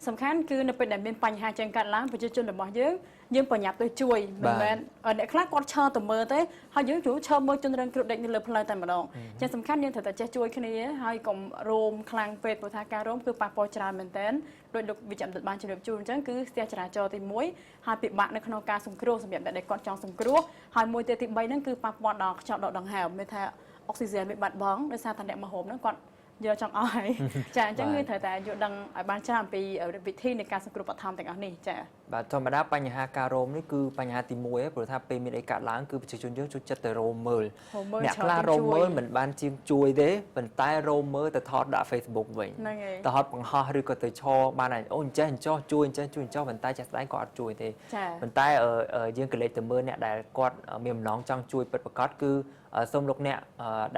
សំខាន់គឺនៅពេលដែលមានបញ្ហាចឹងកើតឡើងប្រជាជនរបស់យើងយើងប្រញាប់ទៅជួយមិនមែនអ្នកខ្លះគាត់ឈរទៅមើលទេហើយយើងជួឈរមើលជនរងគ្រោះដេកនៅលើផ្លូវតែម្ដងចឹងសំខាន់យើងត្រូវតែចេះជួយគ្នាហើយកុំរោមខ្លាំងពេកព្រោះថាការរោមគឺប៉ះពាល់ច្រើនមែនទែនដោយលោកវិជ្ជបណ្ឌិតបានជម្រាបជូនអញ្ចឹងគឺស្ទះចរាចរណ៍ទី1ហើយពិបាកនៅក្នុងការសង្គ្រោះសម្រាប់អ្នកដែលគាត់ចង់សង្គ្រោះហើយមួយទៀតទី3ហ្នឹងគឺប៉ះពាល់ដល់ខ្យល់ដកដង្ហើមមានថាអុកស៊ីហ្សែនវាបាត់បង់ដោយសារតែអ្នកមហូបហ្នឹងគាត់យកចង់អស់ហើយចាអញ្ចឹងគឺត្រូវតែយល់ដឹងឲ្យបានច្រើនអំពីវិធីនៃការសង្គ្រោះបឋមទាំងអស់នេះចា បាទធម្មតាបញ្ហាការរោមនេះគឺបញ្ហាទី1ឯងព្រោះថាពេលមានអីកើតឡើងគឺប្រជាជនយើងចូលចិត្តទៅរោមមើលអ្នកខ្លះរោមមើលមិនបានជាងជួយទេប៉ុន្តែរោមមើលទៅថតដាក់ Facebook វិញទៅថតបង្ហោះឬក៏ទៅឈរបានហើយអូអញ្ចេះអញ្ចោះជួយអញ្ចេះជួយអញ្ចោះប៉ុន្តែចាស់ស្ដែងក៏អត់ជួយទេប៉ុន្តែយើងក៏លេចទៅមើលអ្នកដែលគាត់មានបំណងចង់ជួយពិតប្រាកដគឺសូមលោកអ្នក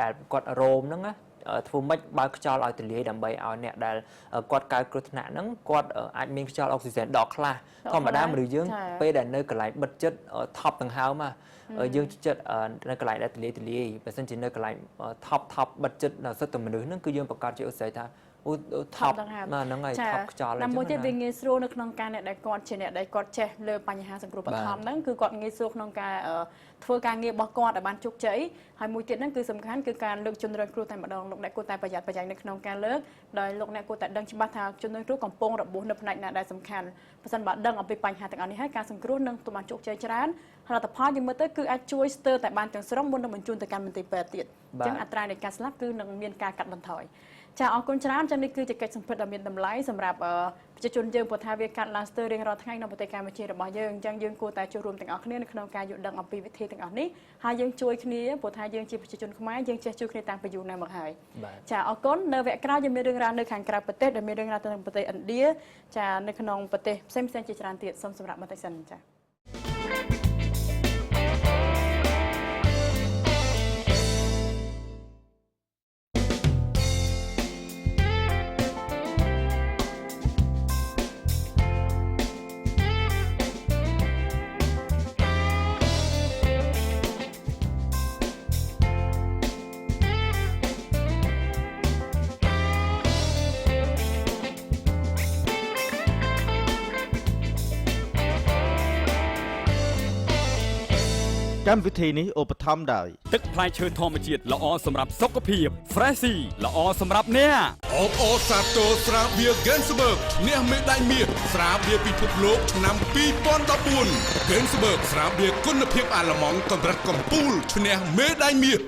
ដែលគាត់រោមហ្នឹងណាធ្វើម៉េចបើកខ្យល់ឲ្យទលាយដើម្បីឲ្យអ្នកដែលគាត់កើតគ្រោះថ្នាក់ហ្នឹងគាត់អាចមានខ្យល់អុកស៊ីហ្សែនដកខ្លះធម្មតាមនុស្សយើងពេលដែលនៅកន្លែងបិទចិត្តថប់ដង្ហើមយើងចិត្តនៅកន្លែងដែលទលាយបើសិនជានៅកន្លែងថប់បិទចិត្តដល់សិតតែមនុស្សហ្នឹងគឺយើងប្រកាសជាឧស្សាហ៍ថាអូថប់ហ្នឹងហើយថប់ខ្យល់ ណាមួយទៀតវាងាយស្រួលនៅក្នុងការអ្នកដែលគាត់ជាអ្នកដែលគាត់ចេះលើបញ្ហាសង្គ្រោះបឋមហ្នឹងគឺគាត់ងាយស្រួលក្នុងការធ្វើការងាររបស់គាត់ឲ្យបានជោគជ័យហើយមួយទៀតហ្នឹងគឺសំខាន់គឺការលើកជនរងគ្រោះតែម្ដងលោកអ្នកគួរតែប្រយ័ត្នប្រយែងនៅក្នុងការលើកដោយលោកអ្នកគួរតែដឹងច្បាស់ថាជនរងគ្រោះកំពុងរបួសនៅផ្នែកណាដែលសំខាន់ប្រសិនបើដឹងអំពីបញ្ហាទាំងអស់នេះហើយការសង្គ្រោះនឹងទទួលបានជោគជ័យច្រើនហើយលទ្ធផលយើងមើលទៅគឺអាចជួយស្ទើរតែបានទាំងស្រុងមុននឹងបញ្ជូនទៅកាន់មន្ទីរពេទ្យទៀតអញ្ចឹងអត្រានៃការស្លាប់គឺនឹងមានការកាត់បន្ថយចាអរគុណច្រើនចឹងនេះគឺជាកិច្ចសម្ភាសន៍ដ៏មានតម្លៃសម្រាប់ប្រជាជនយើងព្រោះថាវាកាត់ឡើងស្ទើររៀងរាល់ថ្ងៃក្នុងប្រទេសកម្ពុជារបស់យើងអញ្ចឹងយើងគួរតែចូលរួមទាំងអស់គ្នានៅក្នុងការយល់ដឹងអំពីវិធីទាំងអស់នេះហើយយើងជួយគ្នាព្រោះថាយើងជាប្រជាជនខ្មែរយើងចេះជួយគ្នាតាំងពីយូរណាស់មកហើយចាអរគុណនៅវគ្គក្រោយយើងមានរឿងរ៉ាវនៅខាងក្រៅប្រទេសដែលមានរឿងរ៉ាវទៅនឹងប្រទេសឥណ្ឌាចានៅក្នុងប្រទេសផ្សេងៗជាច្រើនទៀតសូមសម្រាប់បន្តិចសិនចា កម្មវិធីនេះឧបត្ថម្ភដោយ ទឹកផ្លែឈើធម្មជាតិល្អសម្រាប់សុខភាព Freshie ល្អសម្រាប់អ្នក អបអរសាទរស្រាបៀរ Gainsberg ឈ្នះមេដាយមាសស្រាបៀរពិភពលោកឆ្នាំ2014 Gainsberg ស្រាបៀរគុណភាពអាល្លឺម៉ង់កម្រិតកំពូលឈ្នះមេដាយមាស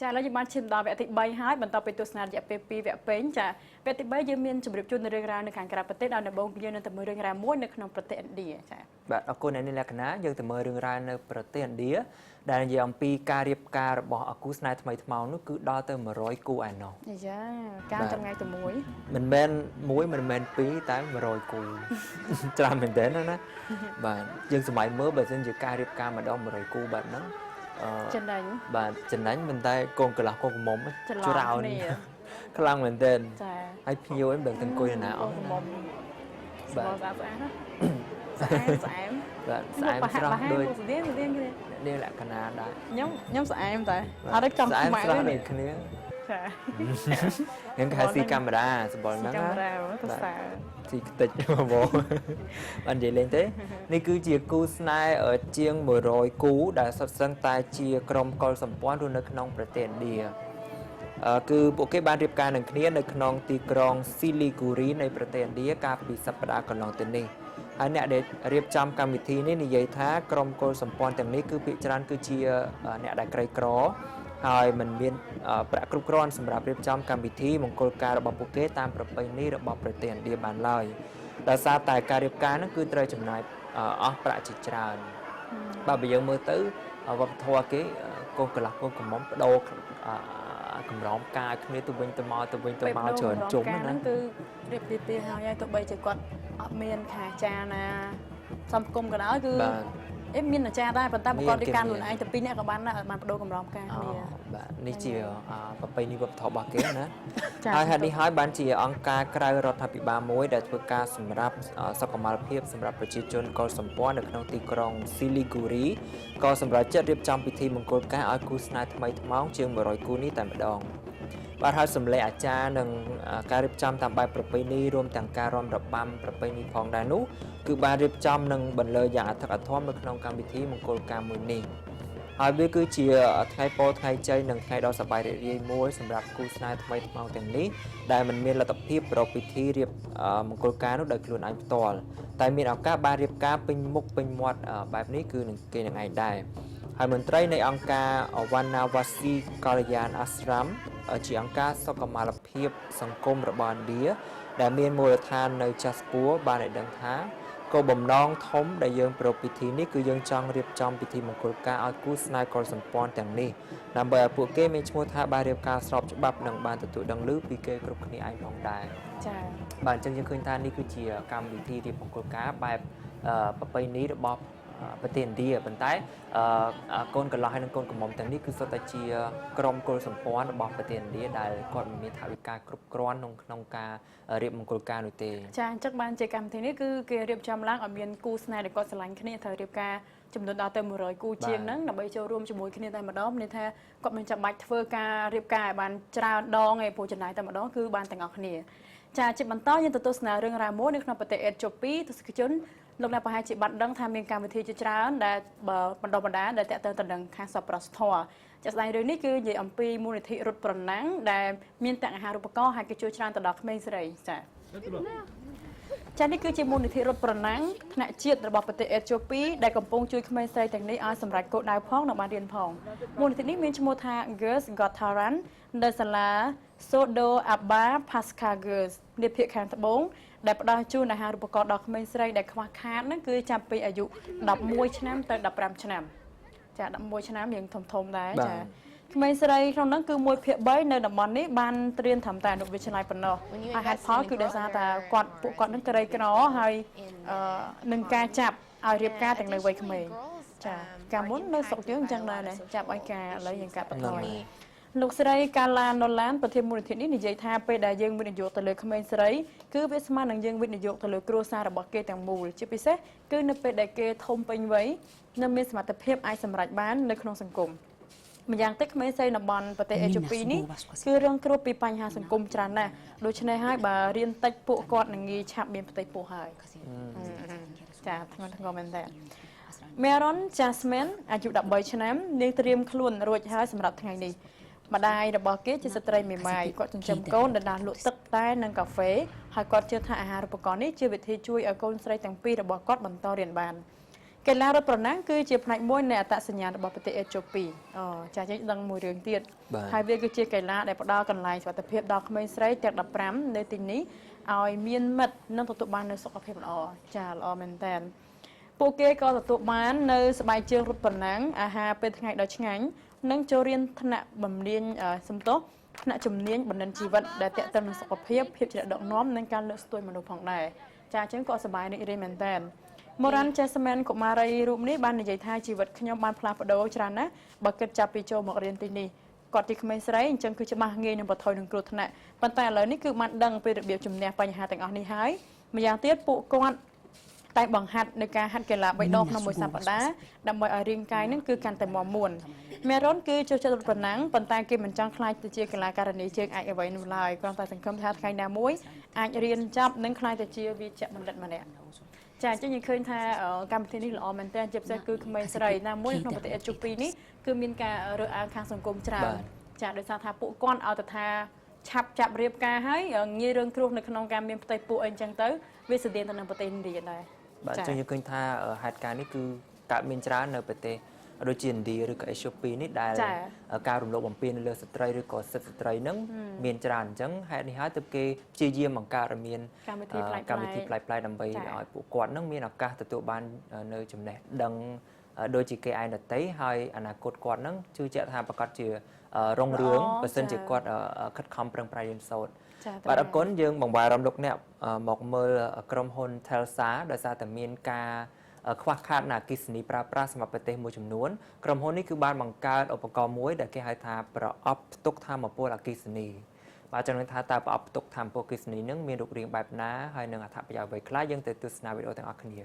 ចាឥឡូវយើងបានឈានដល់វគ្គទី3ហើយបន្តទៅទស្សនារយៈពេល2វគ្គពេញចាវគ្គទី3យើងមានជម្រាបជូននៅរឿងរ៉ាវនៅខាងក្រៅប្រទេសដោយដំបូងយើងនឹងទៅមើលរឿងរ៉ាវមួយនៅក្នុងប្រទេសឥណ្ឌាចា បាទអរគុណអ្នកនាងលក្ខណៈយើងទៅមើលរឿងរ៉ាវនៅប្រទេសឥណ្ឌាដែលនិយាយអំពីការរៀបការរបស់អគូស្នេហ៍ថ្មីថ្មោងនោះគឺដល់ទៅ100គូឯណោះ យ៉ាការថ្ងៃតែមួយ មិនមែនមួយមិនមែនពីរតែ100គូច្រើនមែនទែនណាបាទយើងសម័យមើលបើសិនជាការរៀបការម្ដង100គូបែបហ្នឹងចំណេញបាទចំណេញមិនតែកូនកន្លះកូនក្រមុំច្រើនខ្លាំងមែនទែន ចា ហើយភ្ញៀវឯងមិនដឹងទៅអង្គុយនរណាអស់ បាទស្អាតស្អាតណាស្អែមស្អែម បាទស្អែមស្រស់ដូច ស្ទៀងស្ទៀងគ្នា នេះលក្ខណៈដែរ ខ្ញុំស្អែមតែអត់ចង់ខ្មៅ ទេដូចគ្នា ចា ហ្នឹងគេហៅស៊ីកាមេរ៉ាសម្បុរហ្នឹង កាមេរ៉ាទៅសើ ស៊ីខ្ទេចបងបាននិយាយលេងទេនេះគឺជាគូស្នេហ៍ជាង100គូដែលសុទ្ធសឹងតែជាក្រុមកុលសម្ព័ន្ធរស់នៅក្នុងប្រទេសឥណ្ឌាគឺពួកគេបានរៀបការនឹងគ្នានៅក្នុងទីក្រុងស៊ីលីគូរីនៃប្រទេសឥណ្ឌាកាលពីសប្តាហ៍កន្លងទៅនេះហើយអ្នកដែលរៀបចំកម្មវិធីនេះនិយាយថាក្រុមកុលសម្ព័ន្ធទាំងនេះគឺភាគច្រើនគឺជាអ្នកដែលក្រីក្រហើយមិនមានប្រាក់គ្រប់គ្រាន់សម្រាប់រៀបចំកម្មវិធីមង្គលការរបស់ពួកគេតាមប្រពៃណីរបស់ប្រទេសឥណ្ឌាបានឡើយដោយសារតែការរៀបការនោះគឺត្រូវចំណាយអស់ប្រាក់ជាច្រើនបាទបើយើងមើលទៅវប្បធម៌គេកូនកន្លះកូនក្រមុំបដូរកម្រងការគ្នាទៅវិញទៅមកទៅវិញទៅមកច្រើនជុំ ណាគឺរៀបពីពីហើយទោះបីជាគាត់អត់មានខាចាណាសំគុំក៏ដោយគឺអេមានអាចារ្យដែរប៉ុន្តែប្រកបដោយការខ្លួនឯងតែពីរនាក់ក៏បានដែរបានបដូរកម្រងការគ្នា បាទនេះជាប្រពៃណីវប្បធម៌របស់គេណាហើយហេតុនេះហើយបានជាអង្គការក្រៅរដ្ឋាភិបាលមួយដែលធ្វើការសម្រាប់សុខុមាលភាពសម្រាប់ប្រជាជនកុលសម្ព័ន្ធនៅក្នុងទីក្រុងស៊ីលីគូរីក៏សម្រាប់ចិត្តរៀបចំពិធីមង្គលការឲ្យគូស្នេហ៍ថ្មីថ្មោងជាង100គូនេះតែម្ដងបាទហើយសម្លេងអាចារ្យនិងការរៀបចំតាមបែបប្រពៃណីរួមទាំងការរាំរបាំប្រពៃណីផងដែរនោះគឺបានរៀបចំនិងបន្លឺយ៉ាងអធិកអធមនៅក្នុងកម្មវិធីមង្គលការមួយនេះហើយវាគឺជាថ្ងៃពោលថ្ងៃជ័យនិងថ្ងៃដ៏សប្បាយរីករាយមួយសម្រាប់គូស្នេហ៍ថ្មីថ្មោងទាំងនេះដែលមិនមានលទ្ធភាពប្រកបពិធីរៀបមង្គលការនោះដោយខ្លួនឯងផ្ទាល់តែមានឱកាសបានរៀបការពេញមុខពេញមាត់បែបនេះគឺនឹងគេនឹងឯងដែរហើយមន្ត្រីនៃអង្គការ Vanavasi Kalyan Ashram ជាអង្គការសុខុមាលភាពសង្គមរបស់ឥណ្ឌាដែលមានមូលដ្ឋាននៅចាស់ពួរបានឲ្យដឹងថាគោលបំណងធំដែលយើងប្រារព្ធពិធីនេះគឺយើងចង់រៀបចំពិធីមង្គលការឲ្យគូស្នេហ៍កុលសម្ព័ន្ធទាំងនេះដើម្បីឲ្យពួកគេមានឈ្មោះថាបានរៀបការស្របច្បាប់និងបានទទួលដឹងឮពីគេគ្រប់គ្នាឯងផងដែរ ចា៎ បាទអញ្ចឹងយើងឃើញថានេះគឺជាកម្មវិធីរៀបមង្គលការបែបប្រពៃណីរបស់ប្រទេសឥណ្ឌាប៉ុន្តែកូនកន្លះហើយនិងកូនក្រមុំទាំងនេះគឺសុទ្ធតែជាក្រុមកុលសម្ព័ន្ធរបស់ប្រទេសឥណ្ឌាដែលគាត់មិនមានថវិកាគ្រប់គ្រាន់ក្នុងការរៀបមង្គលការនោះទេ ចាអញ្ចឹងបានជាកម្មវិធីនេះគឺគេរៀបចំឡើងឲ្យមានគូស្នេហ៍ដែលគាត់ស្រឡាញ់គ្នាត្រូវរៀបការចំនួនដល់ទៅ100គូជាងហ្នឹងដើម្បីចូលរួមជាមួយគ្នាតែម្ដងមានថាគាត់មិនចាំបាច់ធ្វើការរៀបការឲ្យបានច្រើនដងឯងព្រោះចំណាយតែម្ដងគឺបានទាំងអស់គ្នាចាជាបន្តយើងទៅទស្សនារឿងរ៉ាវមួយនៅក្នុងប្រទេសអេត្យូពីទស្សនិកជនលោកអ្នកប្រហែលជាបានដឹងថាមានកម្មវិធីជាច្រើនដែលបណ្ដុះបណ្ដាលដែលតាក់ទងទៅនឹងខាងសប្បុរសធម៌ជាក់ស្ដែងរឿងនេះគឺនិយាយអំពីមូលនិធិរត់ប្រណាំងដែលមានទាំងអាហារូបករណ៍ហើយគេជួយច្រើនទៅដល់ក្មេងស្រីចាចានេះគឺជាមូលនិធិរត់ប្រណាំងថ្នាក់ជាតិរបស់ប្រទេសអេត្យូពីដែលកំពុងជួយក្មេងស្រីទាំងនេះឲ្យសម្រេចគោលដៅផងនិងបានរៀនផងមូលនិធិនេះមានឈ្មោះថា Girls Got Talent នៅសាលា Sodo Abba Pascal Girls នាភាគខាងត្បូងដែលផ្ដល់ជូនអាហារូបករណ៍ដល់ក្មេងស្រីដែលខ្វះខាតហ្នឹងគឺចាប់ពីអាយុ11ឆ្នាំទៅ15ឆ្នាំចា11ឆ្នាំរៀងធំធំដែរចាក្មេងស្រីក្នុងហ្នឹងគឺ1/3នៅតំបន់នេះបានត្រៀមត្រឹមតែអនុវិទ្យាល័យប៉ុណ្ណោះហើយហេតុផលគឺដោយសារតែគាត់ពួកគាត់ហ្នឹងក្រីក្រហើយនឹងការចាប់ឲ្យរៀបការទាំងនៅវ័យក្មេងចាកាលមុននៅស្រុកយើងអញ្ចឹងដែរណាចាប់ឲ្យការឥឡូវយើងកាត់បន្ថយលោកស្រីកាឡាណូឡានប្រធានមូលនិធិនេះនិយាយថាពេលដែលយើងវិនិយោគទៅលើក្មេងស្រីគឺវាស្មើនឹងយើងវិនិយោគទៅលើគ្រួសាររបស់គេទាំងមូលជាពិសេសគឺនៅពេលដែលគេធំពេញវ័យនិងមានសមត្ថភាពអាចសម្រេចបាននៅក្នុងសង្គមម្យ៉ាងទៀតក្មេងស្រីតំបន់ប្រទេសអេត្យូពីនេះគឺរងគ្រោះពីបញ្ហាសង្គមច្រើនណាស់ដូច្នេះហើយបើរៀនតិចពួកគាត់នឹងងាយឆាប់មានផ្ទៃពោះហើយចាធ្ងន់ធ្ងរមែនតើ Meron Jasmine អាយុ13ឆ្នាំនាងត្រៀមខ្លួនរួចហើយសម្រាប់ថ្ងៃនេះម្ដាយរបស់គេជាស្ត្រីមេម៉ាយគាត់ចិញ្ចឹមកូនដែលដាស់លក់ទឹកតែនិងកាហ្វេហើយគាត់ជឿថាអាហារូបករណ៍នេះជាវិធីជួយឲ្យកូនស្រីទាំងពីររបស់គាត់បន្តរៀនបាន កីឡារត់ប្រណាំងគឺជាផ្នែកមួយនៃអត្តសញ្ញាណរបស់ប្រទេសអេត្យូពីចា៎យើងដឹងមួយរឿងទៀតហើយវាគឺជាកីឡាដែលផ្ដល់កន្លែងសុវត្ថិភាពដល់ក្មេងស្រីទាំង15នៅទីនេះឲ្យមានមិត្តនិងទទួលបាននូវសុខភាពល្អចាល្អមែនតើពួកគេក៏ទទួលបាននៅស្បែកជើងរត់ប្រណាំងអាហារពេលថ្ងៃដ៏ឆ្ងាញ់និងចូលរៀនថ្នាក់បំរៀនសំទោសថ្នាក់ជំនាញបណ្ឌិតជីវិតដែលទាក់ទងនឹងសុខភាពភាពជាអ្នកដឹកនាំនិងការលើកស្ទួយមនុស្សផងដែរចាអញ្ចឹងក៏សប្បាយរីករាយមែនតើមូរ៉ាន់ចេស្មែនកុមារីរូបនេះបាននិយាយថាជីវិតខ្ញុំបានផ្លាស់ប្ដូរច្រើនណាស់បើគិតចាប់ពីចូលមករៀនទីនេះគាត់ជាក្មេងស្រីអញ្ចឹងគឺច្បាស់ងាយនឹងប្រថុយនឹងគ្រោះថ្នាក់ប៉ុន្តែឥឡូវនេះគឺបានដឹងពីរបៀបជំនះបញ្ហាទាំងអស់នេះហើយម្យ៉ាងទៀតពួកគាត់តែបង្ហាត់នៅការហាត់កីឡា3ដងក្នុងមួយសប្តាហ៍ដើម្បីឲ្យរាងកាយនឹងគឺកាន់តែមាំមួនមេរុនគឺចូលចិត្តរត់ប្រណាំងប៉ុន្តែគេមិនចង់ក្លាយទៅជាកីឡាការិនីជើងឯកអ្វីនោះឡើយគ្រាន់តែសង្ឃឹមថាថ្ងៃណាមួយអាចរៀនចប់និងក្លាយទៅជាវិជ្ជបណ្ឌិតម្នាក់ចាអញ្ចឹងយើងឃើញថាកម្មវិធីនេះល្អមែនទែនជាពិសេសគឺក្មេងស្រីណាមួយក្នុងប្រទេសអេត្យូពីនេះគឺមានការរើសអើងខាងសង្គមច្រើនចាដោយសារថាពួកគាត់ឲ្យទៅថាឆាប់ចាប់រៀបការហើយងាយរងគ្រោះនៅក្នុងការមានផ្ទៃពោះអីអញ្ចឹងទៅវាស្តៀងទៅនឹងប្រទេសឥណ្ឌាដែរបាទអញ្ចឹងយើងឃើញថាហេតុការណ៍នេះគឺកើតមានច្រើននៅប្រទេសដូចជាឥណ្ឌាឬក៏អេត្យូពីនេះដែលការរំលោភបំពានលើស្ត្រីឬក៏សិទ្ធិស្ត្រីនឹងមានច្រើនអញ្ចឹងហេតុនេះហើយទើបគេព្យាយាមបង្កើតឲ្យមានកម្មវិធីប្លែកៗដើម្បីឲ្យពួកគាត់នឹងមានឱកាសទទួលបាននៅចំណេះដឹងដូចជាគេឯងដទៃហើយអនាគតគាត់នឹងជឿជាក់ថាប្រកាសជារុងរឿងបើសិនជាគាត់ខិតខំប្រឹងប្រែងរៀនសូត្របាទអរគុណយើងបង្វែរអារម្មណ៍លោកអ្នកមកមើលក្រុមហ៊ុន Telsa ដោយសារតែមានការខ្វះខាតនៅអគ្គិសនីប្រើប្រាស់សម្រាប់ប្រទេសមួយចំនួនក្រុមហ៊ុននេះគឺបានបង្កើតឧបករណ៍មួយដែលគេហៅថាប្រអប់ផ្ទុកថាមពលអគ្គិសនីបាទចង់នឹងថាតើប្រអប់ផ្ទុកថាមពលអគ្គិសនីនឹងមានរូបរាងបែបណាហើយនឹងអត្ថប្រយោជន៍អ្វីខ្លះយើងទៅទស្សនាវីដេអូទាំងអស់គ្នា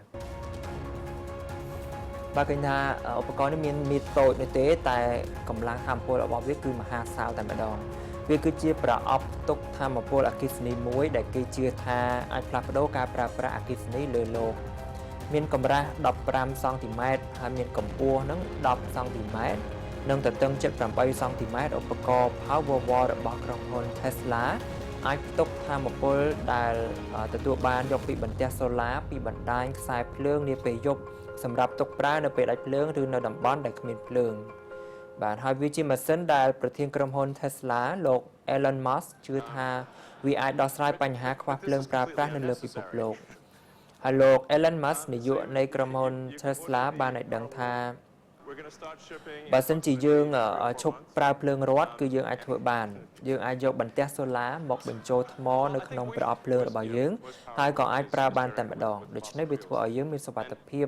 បាទឃើញថាឧបករណ៍នេះមានមីតូចនោះទេតែកម្លាំងថាមពលរបស់វាគឺមហាសាលតែម្ដងវាគឺជាប្រអប់ផ្ទុកថាមពលអគ្គិសនីមួយដែលគេជឿថាអាចផ្លាស់ប្ដូរការប្រើប្រាស់អគ្គិសនីលើលោកមានកម្រាស់15សង់ទីម៉ែត្រហើយមានកម្ពស់នឹង10សង់ទីម៉ែត្រនិងទទឹង78សង់ទីម៉ែត្រឧបករណ៍ Powerwall របស់ក្រុមហ៊ុន Tesla អាចផ្ទុកថាមពលដែលទទួលបានយកពីបន្ទះសូឡាពីបណ្ដាញខ្សែភ្លើងនាពេលយប់សម្រាប់ទុកប្រើនៅពេលដាច់ភ្លើងឬនៅតំបន់ដែលគ្មានភ្លើងបាទហើយវាជាម៉ាស៊ីនដែលប្រធានក្រុមហ៊ុន Tesla លោក Elon Musk ជឿថាវាអាចដោះស្រាយបញ្ហាខ្វះភ្លើងប្រើប្រាស់នៅលើពិភពលោកហើយលោក Elon Musk នាយកនៃក្រុមហ៊ុន Tesla បានឲ្យដឹងថាបើសិនជាយើងឈប់ប្រើភ្លើងរដ្ឋគឺយើងអាចធ្វើបានយើងអាចយកបន្ទះសូឡាមកបញ្ចូលថ្មនៅក្នុងប្រអប់ភ្លើងរបស់យើងហើយក៏អាចប្រើបានតែម្ដងដូច្នេះវាធ្វើឲ្យយើងមានសុវត្ថិភាព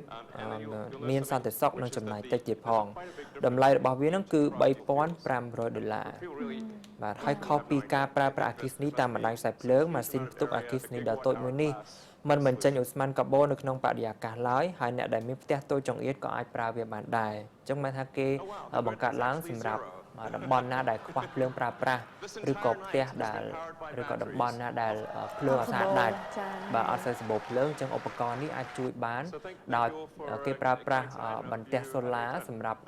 មានសន្តិសុខនិងចំណាយតិចទៀតផងតម្លៃរបស់វានឹងគឺ$3,500បាទហើយខុសពីការប្រើប្រាស់អគ្គិសនីតាមបណ្ដាញខ្សែភ្លើងម៉ាស៊ីនផ្ទុកអគ្គិសនីដ៏តូចមួយនេះមិនបញ្ចេញឧស្ម័នកាបូននៅក្នុងបរិយាកាសឡើយហើយអ្នកដែលមានផ្ទះតូចចង្អៀតក៏អាចប្រើវាបានដែរអញ្ចឹងបានថាគេបង្កើតឡើងសម្រាប់តំបន់ណាដែលខ្វះភ្លើងប្រើប្រាស់ឬក៏ផ្ទះដែលឬក៏តំបន់ណាដែលភ្លើងអត់ស្អាតដាច់បាទអត់សូវសម្បូរភ្លើងអញ្ចឹងឧបករណ៍នេះអាចជួយបានដោយគេប្រើប្រាស់បន្ទះសូឡាសម្រាប់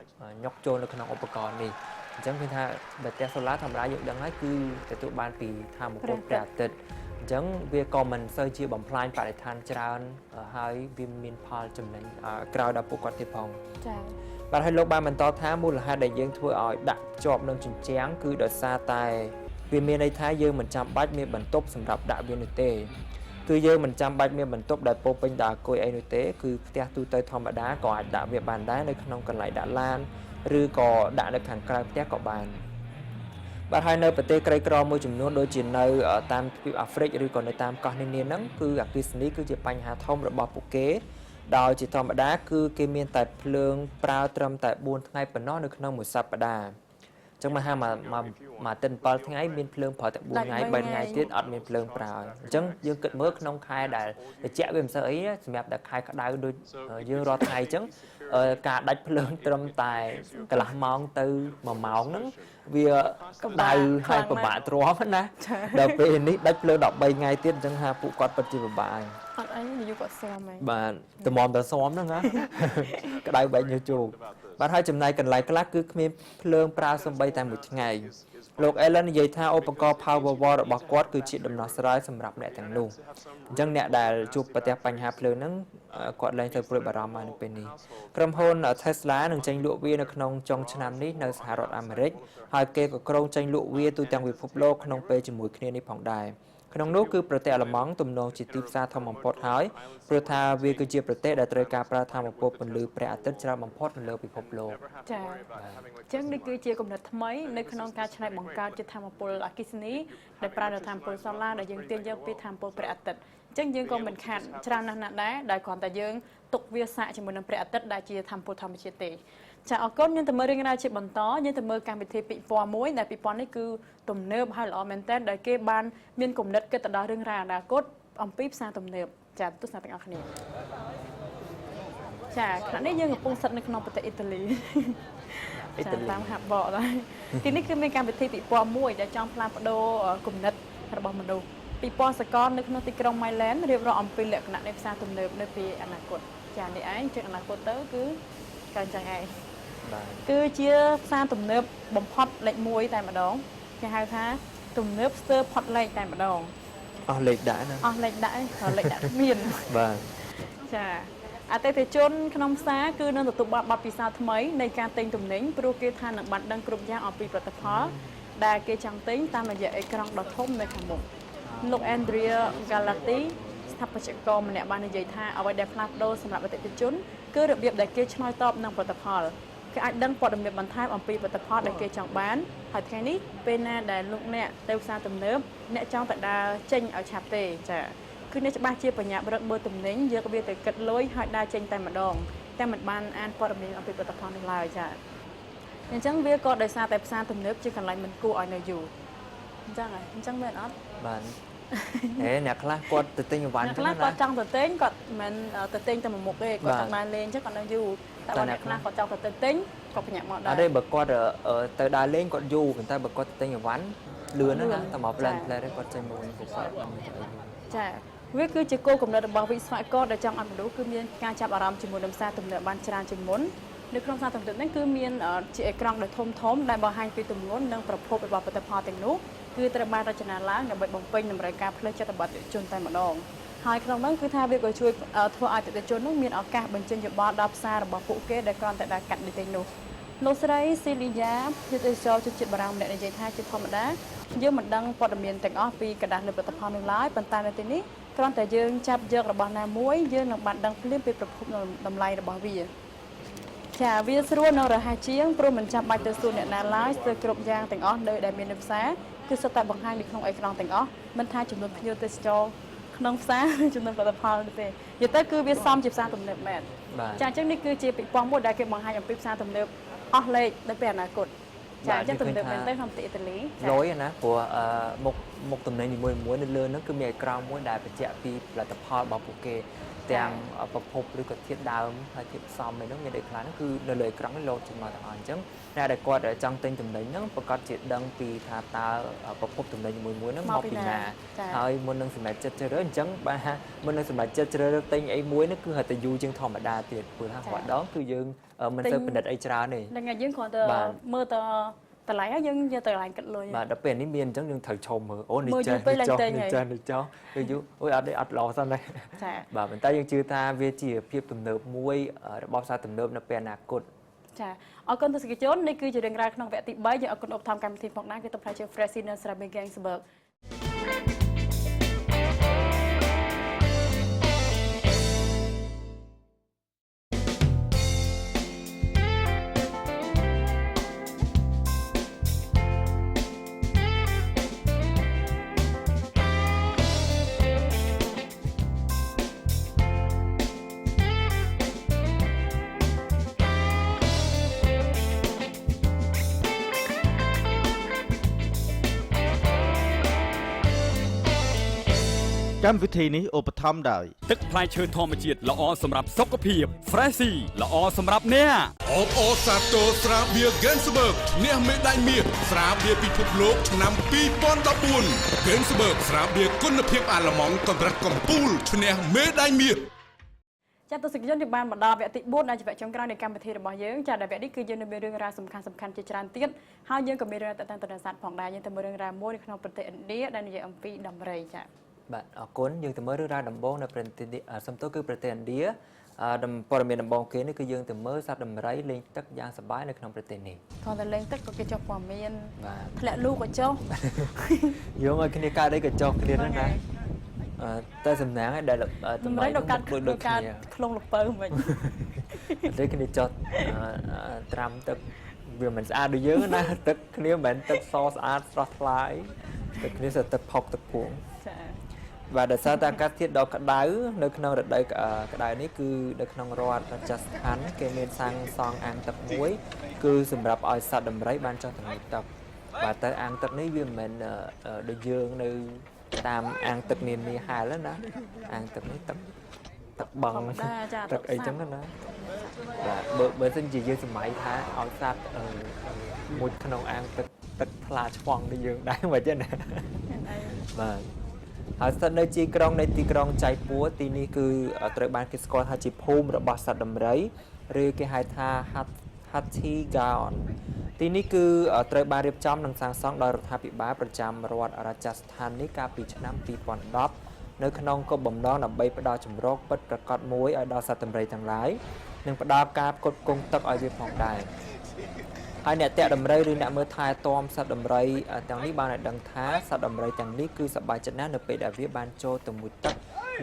ញុកចូលនៅក្នុងឧបករណ៍នេះអញ្ចឹងគឺថាបន្ទះសូឡាធម្មតាយើងដឹងហើយគឺទទួលបានពីថាមពលព្រះអាទិត្យអញ្ចឹងវាក៏មិនសូវជាបំផ្លាញបរិស្ថានច្រើនហើយវាមានផលចំណេញក្រោយដល់ពួកគាត់ទៀតផងចា៎បាទហើយលោកបានបន្តថាមូលហេតុដែលយើងធ្វើឲ្យដាក់ជាប់នឹងជញ្ជាំងគឺដោយសារតែវាមានន័យថាយើងមិនចាំបាច់មានបន្ទប់សម្រាប់ដាក់វានោះទេគឺយើងមិនចាំបាច់មានបន្ទប់ដែលពោពេញដោយអាគុយអីនោះទេគឺផ្ទះទូទៅធម្មតាក៏អាចដាក់វាបានដែរនៅក្នុងកន្លែងដាក់ឡានឬក៏ដាក់នៅខាងក្រៅផ្ទះក៏បានបាទហើយនៅប្រទេសក្រីក្រមួយចំនួនដូចជានៅតាមទ្វីបអាហ្វ្រិកឬក៏នៅតាមកោះនានាហ្នឹងគឺអគ្គិសនីគឺជាបញ្ហាធំរបស់ពួកគេដោយជាធម្មតាគឺគេមានតែភ្លើងប្រើត្រឹមតែ4ថ្ងៃប៉ុណ្ណោះនៅក្នុងមួយសប្តាហ៍អញ្ចឹងមកហាមួយអាទិត្យ7ថ្ងៃមានភ្លើងប្រើតែ4ថ្ងៃ3ថ្ងៃទៀតអត់មានភ្លើងប្រើអញ្ចឹងយើងគិតមើលក្នុងខែដែលត្រជាក់វាមិនសូវអីសម្រាប់តែខែក្តៅដូចយើងរាល់ថ្ងៃអញ្ចឹងការដាច់ភ្លើងត្រឹមតែកន្លះម៉ោងទៅ1ម៉ោងហ្នឹងវាក្តៅហើយពិបាកទ្រាំណាដល់ពេលនេះដាច់ភ្លើង13ថ្ងៃទៀតអញ្ចឹងថាពួកគាត់ពិតជាពិបាកហើយអត់អីយូរគាត់ស៊ាំហើយបាទតម្រាំតែស៊ាំហ្នឹងណាក្តៅបែកញើសជោគបាទហើយចំណែកកន្លែងខ្លះគឺគ្មានភ្លើងប្រើសូម្បីតែមួយថ្ងៃ លោក Allen និយាយថាឧបករណ៍ Powerwall របស់គាត់គឺជាដំណោះស្រាយសម្រាប់អ្នកទាំងនោះអញ្ចឹងអ្នកដែលជួបប្រទះបញ្ហាភ្លើងហ្នឹងគាត់លែងទៅព្រួយបារម្ភហើយនៅពេលនេះក្រុមហ៊ុន Tesla នឹងចេញលក់វានៅក្នុងចុងឆ្នាំនេះនៅសហរដ្ឋអាមេរិកហើយគេក៏គ្រោងចេញលក់វាទូទាំងពិភពលោកក្នុងពេលជាមួយគ្នានេះផងដែរក្នុងនោះគឺប្រទេសអាល្លឺម៉ង់ទំនងជាទីផ្សារធំបំផុតហើយព្រោះថាវាគឺជាប្រទេសដែលត្រូវការប្រើថាមពលពន្លឺព្រះអាទិត្យច្រើនបំផុតនៅលើពិភពលោក ចា៎អញ្ចឹងនេះគឺជាគំនិតថ្មីនៅក្នុងការច្នៃបង្កើតជាថាមពលអគ្គិសនីដែលប្រើនៅថាមពលសូឡាដែលយើងទាញយកពីថាមពលព្រះអាទិត្យអញ្ចឹងយើងក៏មិនខាតច្រើនណាស់ណាស់ដែរដែលគ្រាន់តែយើងទុកវាសាកជាមួយនឹងព្រះអាទិត្យដែលជាថាមពលធម្មជាតិទេចាអរគុណយើងទៅមើលរឿងរ៉ាវជាបន្តយើងទៅមើលកម្មវិធីពិព័រណ៍មួយដែលពិព័រណ៍នេះគឺទំនើបហើយល្អមែនទែនដែលគេបានមានគំនិតគិតទៅដល់រឿងរ៉ាវអនាគតអំពីផ្សារទំនើបចាទស្សនាទាំងអស់គ្នាចាខណៈនេះយើងកំពុងស្ថិតនៅក្នុងប្រទេសអ៊ីតាលីចាតាមហាប់បកដែរទីនេះគឺមានកម្មវិធីពិព័រណ៍មួយដែលចង់ផ្លាស់ប្ដូរគំនិតរបស់មនុស្សពិព័រណ៍សកលនៅក្នុងទីក្រុងម៉ៃឡែនរៀបរាប់អំពីលក្ខណៈនៃផ្សារទំនើបនៅពេលអនាគតចានេះឯងជាអនាគតទៅគឺកើចឹងឯងគឺជាផ្សារទំនើបបំផុតលេខ1តែម្ដងគេហៅថាទំនើបស្ទើរផុតលេខតែម្ដង អស់លេខដាក់ណា អស់លេខដាក់ឯងលេខដាក់គ្មាន បាទ ចាអតិថិជនក្នុងផ្សារគឺនឹងទទួលបានបទពិសោធន៍ថ្មីនៃការទិញទំនិញព្រោះគេថានឹងបានដឹងគ្រប់យ៉ាងអំពីផលិតផលដែលគេចង់ទិញតាមរយៈអេក្រង់ដ៏ធំនៅខាងមុខលោក Andrea Galati ស្ថាបត្យករម្នាក់បាននិយាយថាអ្វីដែលផ្លាស់ប្ដូរសម្រាប់អតិថិជនគឺរបៀបដែលគេឆ្លើយតបនឹងផលិតផលគេអាចដឹងព័ត៌មានបន្ថែមអំពីផលិតផលដែលគេចង់បានហើយថ្ងៃនេះពេលណាដែលលោកអ្នកទៅផ្សារទំនើបអ្នកចង់ទៅដើរចេញឲ្យឆាប់ទេចាគឺអ្នកច្បាស់ជាបញ្ញាប់រឹកមើលទំនិញយកវាទៅគិតលុយហើយដើរចេញតែម្ដងតែមិនបានអានព័ត៌មានអំពីផលិតផលនោះឡើយចាអញ្ចឹងវាក៏ដោយសារតែផ្សារទំនើបជាកន្លែងមិនគួរឲ្យនៅយូរអញ្ចឹងហ៎អញ្ចឹងមែនអត់ បាទហេអ្នកខ្លះគាត់ទៅទិញអីវ៉ាន់ អ្នកខ្លះគាត់ចង់ទៅទិញគាត់មិនទៅទិញតែមួយមុខទេគាត់ចង់ដើរលេងអញ្ចឹងគាត់នៅយូរតែបើអ្នកខ្លះគាត់ចង់ទៅទិញគាត់ប្រញាប់មកដែរ អត់ទេបើគាត់ទៅដើរលេងគាត់យូរប៉ុន្តែបើគាត់ទៅទិញអីវ៉ាន់លឿនណាស់តែមក plan plan គាត់ចេញមកវិញគាត់ ចាវាគឺជាគោលគំនិតរបស់វិស្វករដែលចង់ឲ្យមនុស្សគឺមានការចាប់អារម្មណ៍ជាមួយនឹងផ្សារទំនើបបានច្រើនជាងមុននៅក្នុងផ្សារទំនើបនេះគឺមានជាអេក្រង់ដ៏ធំធំដែលបង្ហាញពីទម្ងន់និងប្រភពរបស់ផលិតផលទាំងនោះគឺត្រូវបានរចនាឡើងដើម្បីបំពេញតម្រូវការផ្លូវចិត្តរបស់អតិថិជនតែម្ដងហើយក្នុងនោះគឺថាវាក៏ជួយធ្វើឲ្យអតិថិជននោះមានឱកាសបញ្ចេញយោបល់ដល់ផ្សាររបស់ពួកគេដែលគ្រាន់តែដើរកាត់នេះទេនោះលោកស្រីស៊ីលីយ៉ាជាទេសចរជនជាតិបារាំងម្នាក់និយាយថាជាធម្មតាយើងមិនដឹងព័ត៌មានទាំងអស់ពីក្រដាសលើផលិតផលនោះឡើយប៉ុន្តែនៅទីនេះគ្រាន់តែយើងចាប់យករបស់ណាមួយយើងនឹងបានដឹងភ្លាមពីប្រភពតម្លៃរបស់វាចាវាស្រួលនិងរហ័សជាងព្រោះមិនចាំបាច់ទៅសួរអ្នកណាឡើយស្ទើរគ្រប់យ៉ាងទាំងអស់នៅដែលមាននៅផ្សារគឺសុទ្ធតែបង្ហាញនៅក្នុងអេក្រង់ទាំងអស់មិនថាចំនួនភ្ញៀវទេសចរក្នុងផ្សារចំនួនផលិតផលនោះទេនិយាយទៅគឺវាសមជាផ្សារទំនើបមែនចាអញ្ចឹងនេះគឺជាពិព័រណ៍មួយដែលគេបង្ហាញអំពីផ្សារទំនើបអស់លេខនៅពេលអនាគតចាអញ្ចឹងទំនើបមែនទេក្នុងប្រទេសអ៊ីតាលី លយណាព្រោះមុខទំនិញនីមួយៗនៅលើហ្នឹងគឺមានអេក្រង់មួយដែលបញ្ជាក់ពីផលិតផលរបស់ពួកគេទាំងប្រភពឬក៏ធាតុដើមហើយធាតុផ្សំអីហ្នឹងមានអីខ្លះហ្នឹងគឺនៅលើអេក្រង់នេះលោតចេញមកទាំងអស់អញ្ចឹងអ្នកដែលគាត់ចង់ទិញទំនិញហ្នឹងប្រកាសជាដឹងពីថាតើប្រភពទំនិញមួយៗហ្នឹងមកពីណាហើយមុននឹងសម្រេចចិត្តជ្រើសរើសអញ្ចឹងបាទមុននឹងសម្រេចចិត្តជ្រើសរើសទិញអីមួយហ្នឹងគឺហៅតែយូរជាងធម្មតាទៀតព្រោះថារាល់ដងគឺយើងមិនសូវពិនិត្យអីច្រើនទេ ហ្នឹងហើយយើងគ្រាន់តែមើលទៅតម្លៃហើយយើងយកទៅកន្លែងគិតលុយ បាទដល់ពេលនេះមានអញ្ចឹងយើងត្រូវឈមមើលអូនេះចេះនេះចោះនេះចេះនេះចោះគឺយូរអូយអត់ទេអត់ល្អសិនទេ ចា បាទប៉ុន្តែយើងជឿថាវាជាភាពទំនើបមួយរបស់ផ្សារទំនើបនៅពេលអនាគត ចាអរគុណទស្សនិកជននេះគឺជារឿងរ៉ាវក្នុងវគ្គទី3យើងអរគុណឧបត្ថម្ភកម្មវិធីផងដែរគឺទៅផ្លែជា Fresh នៅ Strawberry Gangsburg កម្មវិធីនេះឧបត្ថម្ភដោយ ទឹកផ្លែឈើធម្មជាតិល្អសម្រាប់សុខភាព Freshy ល្អសម្រាប់អ្នក អបអរសាទរស្រាបៀរ Gainsberg ឈ្នះមេដាយមាសស្រាបៀរពិភពលោកឆ្នាំ2014 Gainsberg ស្រាបៀរគុណភាពអាល្លឺម៉ង់កម្រិតកំពូលឈ្នះមេដាយមាស ចាទស្សនិកជនយើងបានមកដល់វគ្គទី4ដែលជាវគ្គចុងក្រោយនៃកម្មវិធីរបស់យើងចាដែលវគ្គនេះគឺយើងនឹងមានរឿងរ៉ាវសំខាន់សំខាន់ជាច្រើនទៀតហើយយើងក៏មានរឿងរ៉ាវតទៅនឹងសត្វផងដែរយើងទៅមើលរឿងរ៉ាវមួយនៅក្នុងប្រទេសឥណ្ឌាដែលនិយាយអំពីដំរីចា បាទអរគុណយើងទៅមើលរឿងរ៉ាវដំបូងនៅប្រទេសសំទោសគឺប្រទេសឥណ្ឌាព័ត៌មានដំបូងគេនេះគឺយើងទៅមើលសត្វដំរីលេងទឹកយ៉ាងសប្បាយនៅក្នុងប្រទេសនេះ គ្រាន់តែលេងទឹកក៏គេចុះព័ត៌មានធ្លាក់លូក៏ចុះ យើងឲ្យគ្នាកើតអីក៏ចុះគ្នាហ្នឹងណាតែសំណាងឯដែល ដំរីដល់កាត់ដូចគ្នាខ្លងលពៅមិន តែគ្នាចុះត្រាំទឹកវាមិនស្អាតដូចយើងណាទឹកគ្នាមិនមែនទឹកសស្អាតស្រស់ថ្លាអីទឹកគ្នាសិតទឹកផុកទឹកភួងចាបាទដោយសារតែអាកាសធាតុដ៏ក្តៅនៅក្នុងរដូវក្តៅនេះគឺនៅក្នុងរដ្ឋរាជស្ថានគេមានសាងសង់អាងទឹកមួយគឺសម្រាប់ឲ្យសត្វដំរីបានចុះទៅងូតទឹកបាទទៅអាងទឹកនេះវាមិនមែនដូចយើងនៅតាមអាងទឹកនានាហែលណាអាងទឹកនេះទឹកទឹកបឹងទឹកអីចឹងណាបាទបើសិនជាយើងសម័យថាឲ្យសត្វមុជក្នុងអាងទឹកទឹកថ្លាឆ្វង់ដូចយើងដែរមិនចឹងណាបាទហើយស្ថិតនៅជាក្រុងនៃទីក្រុងចៃពួរទីនេះគឺត្រូវបានគេស្គាល់ថាជាភូមិរបស់សត្វដំរីឬគេហៅថា Hathi Gaon ទីនេះគឺត្រូវបានរៀបចំនិងសាងសង់ដោយរដ្ឋាភិបាលប្រចាំរដ្ឋរាជស្ថាននេះកាលពីឆ្នាំ2010នៅក្នុងគោលបំណងដើម្បីផ្ដល់ជម្រកពិតប្រាកដមួយឲ្យដល់សត្វដំរីទាំងឡាយនិងផ្ដល់ការផ្គត់ផ្គង់ទឹកឲ្យវាផងដែរហើយអ្នកតាក់ដំរីឬអ្នកមើលថែទាំសត្វដំរីទាំងនេះបានឲ្យដឹងថាសត្វដំរីទាំងនេះគឺសប្បាយចិត្តណាស់នៅពេលដែលវាបានចូលទៅមុជទឹក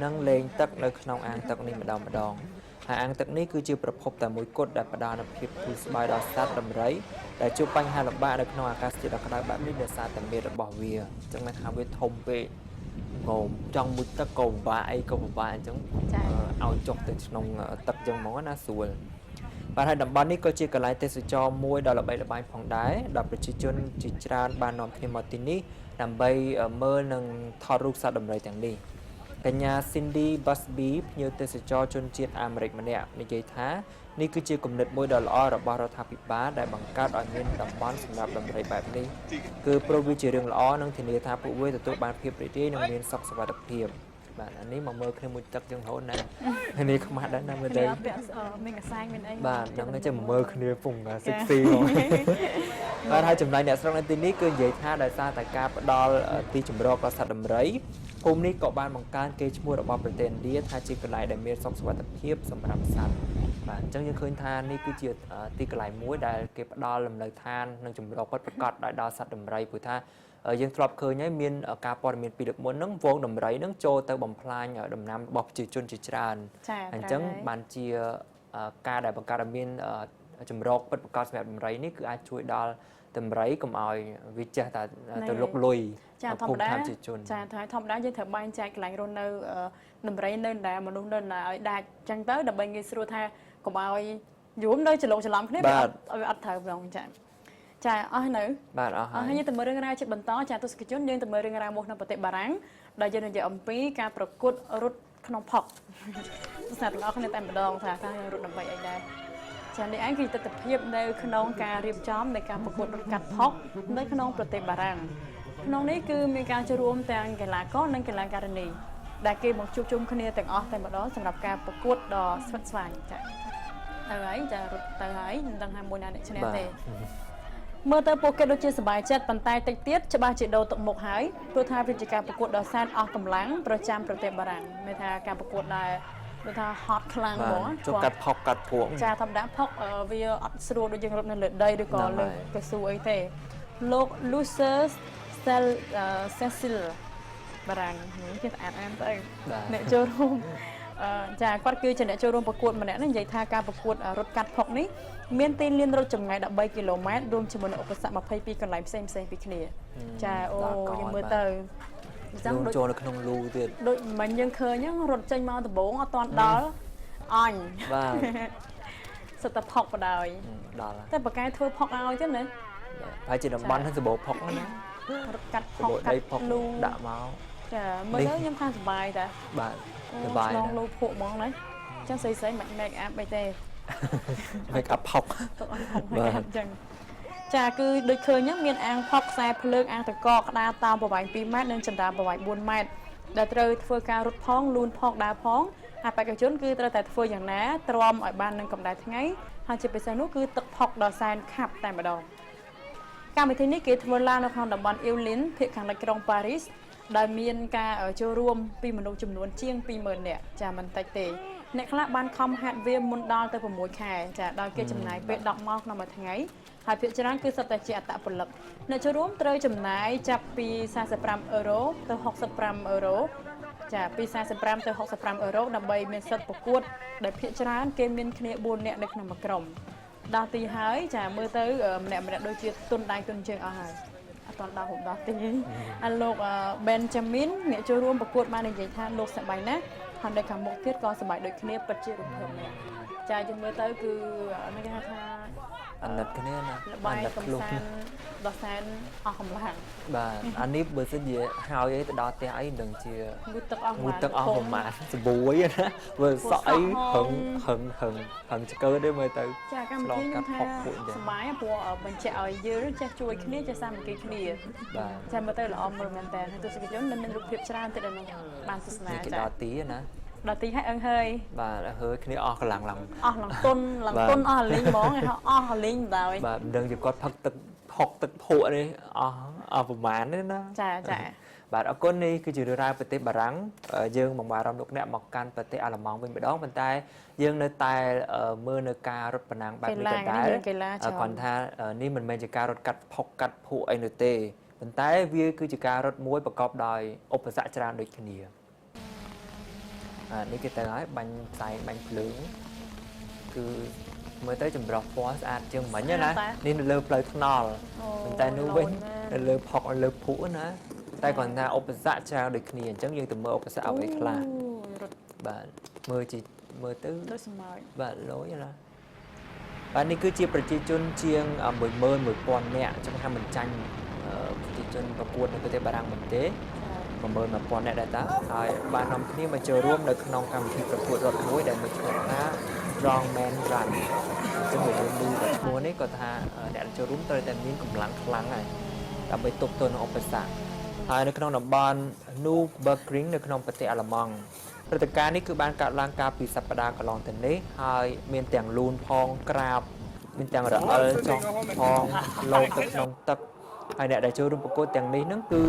និងលេងទឹកនៅក្នុងអាងទឹកនេះម្ដងម្ដងហើយអាងទឹកនេះគឺជាប្រភពតែមួយគត់ដែលផ្ដល់នូវភាពធូរស្បើយដល់សត្វដំរីដែលជួបបញ្ហាលំបាកនៅក្នុងអាកាសធាតុដ៏ក្តៅបែបនេះដោយសារតែមេរបស់វាអញ្ចឹងថាវាធំពេកងោមចង់មុជទឹកក៏ពិបាកអីក៏ពិបាកអញ្ចឹងឲ្យចុះទៅក្នុងទឹកអញ្ចឹងហ្មងណាស្រួលបាទហើយតំបន់នេះក៏ជាកន្លែងទេសចរមួយដ៏ល្បីល្បាញផងដែរដល់ប្រជាជនជាច្រើនបាននាំគ្នាមកទីនេះដើម្បីមើលនិងថតរូបសត្វដំរីទាំងនេះកញ្ញា Cindy Busby ភ្ញៀវទេសចរជនជាតិអាមេរិកម្នាក់និយាយថានេះគឺជាគំនិតមួយដ៏ល្អរបស់រដ្ឋាភិបាលដែលបង្កើតឲ្យមានតំបន់សម្រាប់ដំរីបែបនេះគឺព្រោះវាជារឿងល្អនិងធានាថាពួកវាទទួលបានភាពរីករាយនិងមានសុខសុវត្ថិភាពបាទអានេះមកមើលគ្នាមួយទឹកចឹងរហូតណានេះខ្មាស់ដែរណាមើលទៅ មានកសែងមានអីបាទហ្នឹងចេះមកមើលគ្នាពងសិកស៊ីហ្មងបាទហើយចំណែកអ្នកស្រុកនៅទីនេះគឺនិយាយថាដោយសារតែការផ្ដល់ទីជម្រកដល់សត្វដំរីភូមិនេះក៏បានបង្កើនកេរ្តិ៍ឈ្មោះរបស់ប្រទេសឥណ្ឌាថាជាកន្លែងដែលមានសុខសុវត្ថិភាពសម្រាប់សត្វបាទអញ្ចឹងយើងឃើញថានេះគឺជាទីកន្លែងមួយដែលគេផ្ដល់លំនៅឋាននិងជម្រកពិតប្រាកដដល់សត្វដំរីព្រោះថាយើងធ្លាប់ឃើញហើយមានការព័ត៌មានពីលើកមុនហ្នឹងវងដំរីហ្នឹងចូលទៅបំផ្លាញដំណាំរបស់ប្រជាជនជាច្រើនអញ្ចឹងបានជាការដែលបង្កើតឲ្យមានជម្រកពិតប្រាកដសម្រាប់ដំរីនេះគឺអាចជួយដល់ដំរីកុំឲ្យវាចេះតែទៅលុកលុយចាធម្មតាចាធម្មតាយើងត្រូវបែងចែកកន្លែងរស់នៅដំរីនៅដែលមនុស្សនៅដែលឲ្យដាច់អញ្ចឹងទៅដើម្បីងាយស្រួលថាកុំឲ្យយំនៅច្រឡំច្រឡំគ្នាវាអត់ត្រូវម្ដងចាចាអស់នៅបាទអស់ហើយយើងទៅមើលរឿងរ៉ាវជាបន្តចាទស្សនិកជនយើងទៅមើលរឿងរ៉ាវមកក្នុងប្រទេសបារាំងដែលយើងនិយាយអំពីការប្រកួតរត់ក្នុងផុកទស្សនៈទាំងអស់គ្នាតែម្ដងថាតើរត់ដើម្បីអីដែរចានេះឯងគឺទស្សនវិជ្ជានៅក្នុងការរៀបចំនៃការប្រកួតរត់កាត់ផុកនៅក្នុងប្រទេសបារាំងក្នុងនេះគឺមានការចូលរួមទាំងកីឡាករនិងកីឡាការិនីដែលគេមកជួបជុំគ្នាទាំងអស់តែម្ដងសម្រាប់ការប្រកួតដ៏ស្វិតស្វាញចាទៅហើយចារត់ទៅហើយមិនដឹងថាមួយណាអ្នកឈ្នះទេមើលទៅពួកគេដូចជាសប្បាយចិត្តប៉ុន្តែតិចទៀតច្បាស់ជាដូរទឹកមុខហើយព្រោះថាវាជាការប្រកួតដ៏សែនអស់កម្លាំងប្រចាំប្រទេសបារាំងមានថាការប្រកួតដែលដូចថាហត់ខ្លាំងហ្មងចូលកាត់ផុកកាត់ពួងចាធម្មតាផុកវាអត់ស្រួលដូចយើងរត់នៅលើដីឬក៏លើកៅស៊ូអីទេលោក Loser Cecil បារាំងគេអានអានទៅអ្នកចូលរួមចាគាត់គឺជាអ្នកចូលរួមប្រកួតម្នាក់នេះនិយាយថាការប្រកួតរត់កាត់ផុកនេះមានទីលានរត់ចម្ងាយ13គីឡូម៉ែត្ររួមជាមួយនឹងឧបសគ្គ22កន្លែងផ្សេងផ្សេងពីគ្នាចាអូយើងមើលទៅអញ្ចឹងដូចចូលនៅក្នុងលូទៀតដូចមិញយើងឃើញហ្នឹងរត់ចេញមកដំបូងអត់ទាន់ដល់អញបាទសិតតែផុកបដ ாய் ដល់តែបកកែធ្វើផុកឲ្យទៀតណាប្រហែលជាតំបន់ហ្នឹងសម្បូរផុកណារត់កាត់ផុកកាត់លូដាក់មកចាមើលទៅខ្ញុំថាសប្បាយតាបាទសប្បាយឆ្លងលូភក់ហ្មងណាចឹងស្អីៗមិន make up អីទេ make up ផុក ទុកឲ្យផុក make up ចឹងចាគឺដូចឃើញហ្នឹងមានអាងផុកខ្សែភ្លើងអាងតកក្តារតោងប្រវែង2ម៉ែត្រនិងចណ្ដាលប្រវែង4ម៉ែត្រដែលត្រូវធ្វើការរត់ផងលូនផងដើរផង ហើយបេក្ខជនគឺត្រូវតែធ្វើយ៉ាងណាទ្រាំឲ្យបាននឹងកម្ដៅថ្ងៃហើយជាពិសេសនោះគឺទឹកផុកដ៏សែនខាប់តែម្ដងកម្មវិធីនេះគេធ្វើឡើងនៅក្នុងតំបន់អ៊ីវលីនភាគខាងលិចក្រុងប៉ារីសដែលមានការចូលរួមពីមនុស្សចំនួនជាង20000នាក់ចាមិនតិចទេអ្នកខ្លះបានខំហាត់វាមុនដល់ទៅ6ខែចាដោយគេចំណាយពេល10ម៉ោងក្នុងមួយថ្ងៃហើយភាគច្រើនគឺសុទ្ធតែជាអត្តពលិកអ្នកចូលរួមត្រូវចំណាយចាប់ពី45អឺរ៉ូទៅ65អឺរ៉ូចាពី45ទៅ65អឺរ៉ូដើម្បីមានសិទ្ធិប្រកួតដែលភាគច្រើនគេមានគ្នា4នាក់នៅក្នុងមួយក្រុមដល់ទីហើយចាមើលទៅម្នាក់ម្នាក់ដូចជាទុនដៃទុនជើងអស់ហើយអត់ទាន់ដល់ហូបដល់ទីអាលោក Benjamin អ្នកចូលរួមប្រកួតបាននិយាយថាលោកសប្បាយណាស់ហើយនៅខាងមុខទៀតក៏សប្បាយដូចគ្នាពិតជារំភើបណាស់ចាយើងមើលទៅគឺនេះគេហៅថា អាណិតគ្នាណា អាណិតខ្លួនដល់សែនអស់កម្លាំង បាទអានេះបើសិនជាហើយអីទៅដល់ផ្ទះអីមិនដឹងជា ងូតទឹកអស់ ងូតទឹកអស់ប្រមាណសបួយណាបើសក់អីហឹងហឹងហឹងហឹងឆ្កើទេមើលទៅ ចាកម្មវិធីខ្ញុំថាសប្បាយព្រោះបញ្ជាក់ឲ្យយើងចេះជួយគ្នាចេះសាមគ្គីគ្នា បាទ ចាមើលទៅល្អមើលមែនតើហើយទស្សនិកជននៅមានរូបភាពច្រើនទៀតដែលបានទស្សនា ចាដល់ទីណា ដល់ទីហើយអឹងហើយ បាទហើយគ្នាអស់កម្លាំងឡើង អស់ឡើងទុនឡើងទុនអស់លីងហ្មងគេហៅអស់លីងដល់ បាទមិនដឹងជាគាត់ផឹកទឹកផុកទឹកភក់នេះអស់អស់ប្រហែលទេណា ចាចា បាទអរគុណនេះគឺជារឿងរ៉ាវប្រទេសបារាំងយើងមកអារម្មណ៍លោកអ្នកមកកាន់ប្រទេសអាល្លឺម៉ង់វិញម្ដងប៉ុន្តែយើងនៅតែមើលនៅការរត់ប្រណាំងបែបនេះដដែលគ្រាន់ថានេះមិនមែនជាការរត់កាត់ផុកកាត់ភក់អីនោះទេប៉ុន្តែវាគឺជាការរត់មួយប្រកបដោយឧបសគ្គច្រើនដូចគ្នានេះគេទៅហើយបាញ់ផ្សែងបាញ់ភ្លើងគឺមើលទៅចម្រោះពណ៌ស្អាតជាងមិញណានេះនៅលើផ្លូវថ្នល់ប៉ុន្តែនោះវិញនៅលើផុកនៅលើភក់ណាតែគ្រាន់ថាឧបសគ្គច្រើនដូចគ្នាអញ្ចឹងយើងទៅមើលឧបសគ្គអ្វីខ្លះបាទមើលជាមើលទៅ ដូចសម្ោច បាទលយណាបាទនេះគឺជាប្រជាជនជាង11000នាក់ចង់ថាមិនចាញ់ប្រជាជនប្រកួតនៅប្រទេសបារាំងមិនទេ11000នាក់ដែរតាហើយបាននាំគ្នាមកចូលរួមនៅក្នុងកម្មវិធីប្រកួតរត់មួយដែលមានឈ្មោះថា Strongman Run អញ្ចឹងបើយើងឮតែឈ្មោះនេះក៏ថាអ្នកចូលរួមត្រូវតែមានកម្លាំងខ្លាំងហើយដើម្បីទប់ទល់នឹងឧបសគ្គហើយនៅក្នុងតំបន់ Nürburgring នៅក្នុងប្រទេសអាល្លឺម៉ង់ព្រឹត្តិការណ៍នេះគឺបានកើតឡើងកាលពីសប្តាហ៍កន្លងទៅនេះហើយមានទាំងលូនផងក្រាបមានទាំងរអិលចុះផងលោតទៅក្នុងទឹកហើយអ្នកដែលចូលរួមប្រកួតទាំងនេះនឹងគឺ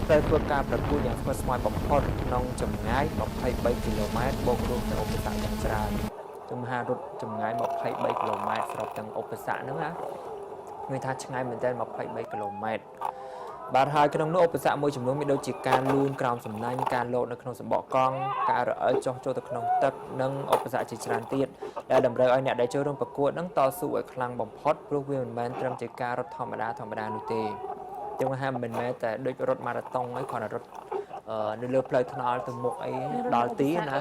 ត្រូវធ្វើការប្រកួតយ៉ាងស្មុគស្មាញបំផុតក្នុងចម្ងាយ23គីឡូម៉ែត្របូករួមទាំងឧបសគ្គយ៉ាងច្រើនជំហានរត់ចម្ងាយ23គីឡូម៉ែត្រស្របទាំងឧបសគ្គហ្នឹងណាមានថាឆ្ងាយមែនទែន23គីឡូម៉ែត្របាទហើយក្នុងនោះឧបសគ្គមួយចំនួនមានដូចជាការលូនក្រោមសំណាញ់ការលោតនៅក្នុងសំបកកង់ការរអិលចុះចូលទៅក្នុងទឹកនិងឧបសគ្គជាច្រើនទៀតដែលតម្រូវឲ្យអ្នកដែលចូលរួមប្រកួតនឹងតស៊ូឲ្យខ្លាំងបំផុតព្រោះវាមិនមែនត្រឹមជាការរត់ធម្មតានោះទេទាំងហាមិនមែនតែដូចរត់ម៉ារ៉ាតុងអីគ្រាន់តែរត់នៅលើផ្លូវថ្នល់ទៅមុខអីដល់ទីណា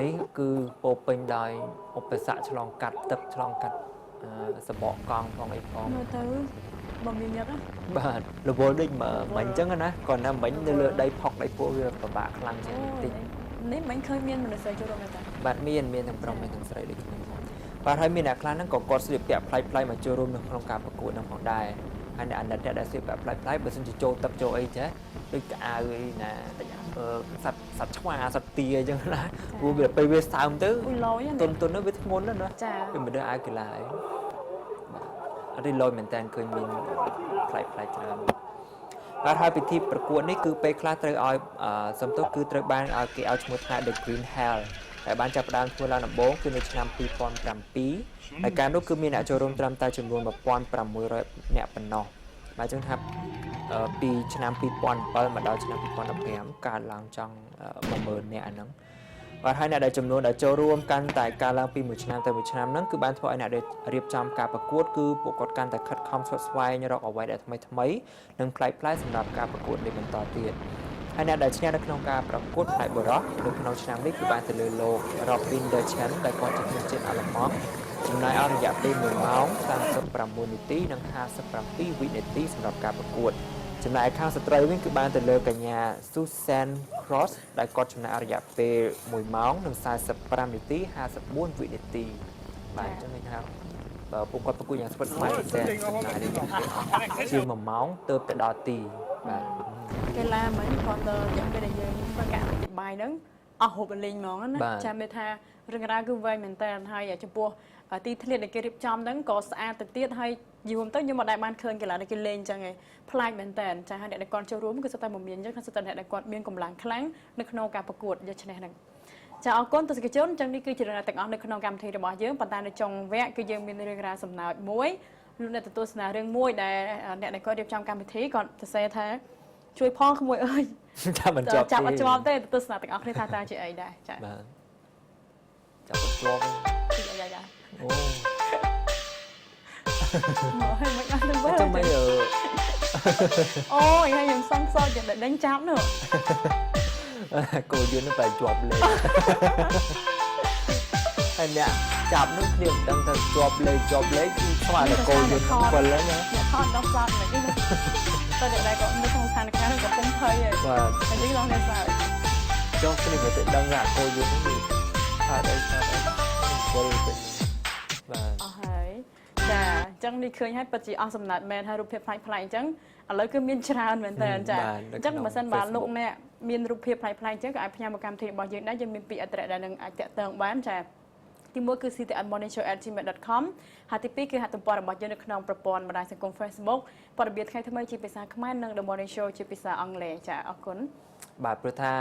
នេះគឺពោពេញដោយឧបសគ្គឆ្លងកាត់ទឹកឆ្លងកាត់សបកកង់ផងអីផង មើលទៅបើមានញឹក បាទរវល់ដូចមិញអញ្ចឹងណាគ្រាន់តែមិញនៅលើដីផុកដីពួកវាពិបាកខ្លាំងជាងតិច នេះមិញឃើញមានមនុស្សស្រីចូលរួមដែរតា បាទមានទាំងប្រុសមានទាំងស្រីដូចគ្នាបាទហើយមានអ្នកខ្លះហ្នឹងក៏គាត់ស្លៀកពាក់ប្លែកៗមកចូលរួមនៅក្នុងការប្រកួតហ្នឹងផងដែរហើយអ្នកអាណិតអ្នកដែលស្លៀកពាក់ប្លែកៗបើសិនជាចូលទឹកចូលអីចេះដូចក្អៅអីណាសត្វឆ្មាសត្វទាអញ្ចឹងណាព្រោះវាពេលវាសើមទៅទុននោះវាធ្ងន់ណាស់ណាវាមិនដឹងអាវកីឡាអីបាទអត់ទេលយមែនតើឃើញមានប្លែកច្រើនបាទហើយពិធីប្រកួតនេះគឺពេលខ្លះត្រូវឲ្យសំទោសគឺត្រូវបានឲ្យគេឲ្យឈ្មោះថា The Green Hell ដែលបានចាប់ផ្ដើមធ្វើឡើងដំបូងគឺនៅឆ្នាំ2007ហើយកាលនោះគឺមានអ្នកចូលរួមត្រឹមតែចំនួន1600នាក់ប៉ុណ្ណោះបាទចឹងថាពីឆ្នាំ2007មកដល់ឆ្នាំ2015កើតឡើងចង់10000នាក់ហ្នឹងបាទហើយអ្នកដែលចំនួនដែលចូលរួមកាន់តែកើនឡើងពីមួយឆ្នាំទៅមួយឆ្នាំហ្នឹងគឺបានធ្វើឲ្យអ្នកដែលរៀបចំការប្រកួតគឺពួកគាត់កាន់តែខិតខំស្វះស្វែងរកអ្វីដែលថ្មីៗនិងប្លែកៗសម្រាប់ការប្រកួតនេះបន្តទៀតហើយអ្នកដែលឈ្នះនៅក្នុងការប្រកួតផ្នែកបុរសនៅក្នុងឆ្នាំនេះគឺបានទៅលើលោក Robin Derchen ដែលគាត់ជាជនជាតិអាល្លឺម៉ង់ចំណាយអស់រយៈពេល1ម៉ោង39នាទីនិង57វិនាទីសម្រាប់ការប្រកួតចំណែកខាងស្ត្រីវិញគឺបានទៅលើកញ្ញា Susan Cross ដែលគាត់ចំណាយរយៈពេល1ម៉ោងនិង45នាទី54វិនាទីបាទអញ្ចឹងន័យថាបើពួកគាត់ប្រកួតយ៉ាងស្វិតស្វាញមែនទែនចំណាយរយៈពេលជាង1ម៉ោងទើបទៅដល់ទីបាទ កីឡាមិញគ្រាន់តែរយៈពេលដែលយើងធ្វើការអធិប្បាយហ្នឹង អស់ហូបលេងហ្មងណាចាំមានថារឿងរ៉ាវគឺវែងមែនតើហើយចំពោះទីធ្លាដែលគេរៀបចំហ្នឹងក៏ស្អាតទៅទៀតហើយយូរទៅខ្ញុំមិនដែលបានឃើញកីឡាដែលគេលេងអញ្ចឹងឯងប្លែកមែនតើចាហើយអ្នកដែលគាត់ចូលរួមគឺសុទ្ធតែមមាញអញ្ចឹងសុទ្ធតែអ្នកដែលគាត់មានកម្លាំងខ្លាំងនៅក្នុងការប្រកួតយកឈ្នះហ្នឹងចាអរគុណទស្សនិកជនអញ្ចឹងនេះគឺជារឿងរ៉ាវទាំងអស់នៅក្នុងកម្មវិធីរបស់យើងប៉ុន្តែនៅចុងវគ្គគឺយើងមានរឿងរ៉ាវសំណើចមួយលោកអ្នកទទួលស្នារឿងមួយដែលអ្នកដែលគាត់រៀបចំកម្មវិធីគាត់សរសេរថាជួយផងក្មួយអើយចាប់មិនជាប់ចាប់អត់ជាប់ទេទទួលស្នាទាំងអស់គ្នាថាតើជាអីដែរចាបាទចាប់អត់ជាប់យ៉ាយ៉ាអូមកឲ្យមិនអត់ទៅវិញចាំមិនអូយហើយខ្ញុំសង្ស័យจะដេញចាប់នោះគោយន្តបែរជាប់លេខហើយអ្នកចាប់នោះគ្នាមិនដឹងថាជាប់លេខជាប់លេខគឺស្មានតែគោយន្ត7ហ្នឹងណាអ្នកថតដល់សតនេះតែតែក៏នៅក្នុងស្ថានភាពហ្នឹងក៏ពុំភ័យហើយបាទតែយើងដល់នេះសើចចុះគ្នាមិនទៅដឹងថាគោយន្តនេះថាអីថាអីវិលពេញបាទអស់ហើយចាអញ្ចឹងនេះឃើញហើយពិតជាអស់សំណាត់មែនហើយរូបភាពប្លែកៗអញ្ចឹងឥឡូវគឺមានច្រើនមែនតើចាអញ្ចឹងបើសិនបើលោកអ្នកមានរូបភាពប្លែកៗអញ្ចឹងក៏អាចផ្ញើមកកម្មវិធីរបស់យើងដែរយើងមានពីរអត្ថរៈដែលនឹងអាចតាក់ទងបានចាទី1គឺ ctnmorningshow@gmail.com ហើយទី2គឺហទំព័ររបស់យើងនៅក្នុងប្រព័ន្ធបណ្ដាញសង្គម Facebook ព័ត៌មានថ្ងៃថ្មីជាភាសាខ្មែរនិង The Morning Show ជាភាសាអង់គ្លេសចាអរគុណបាទព្រោះថា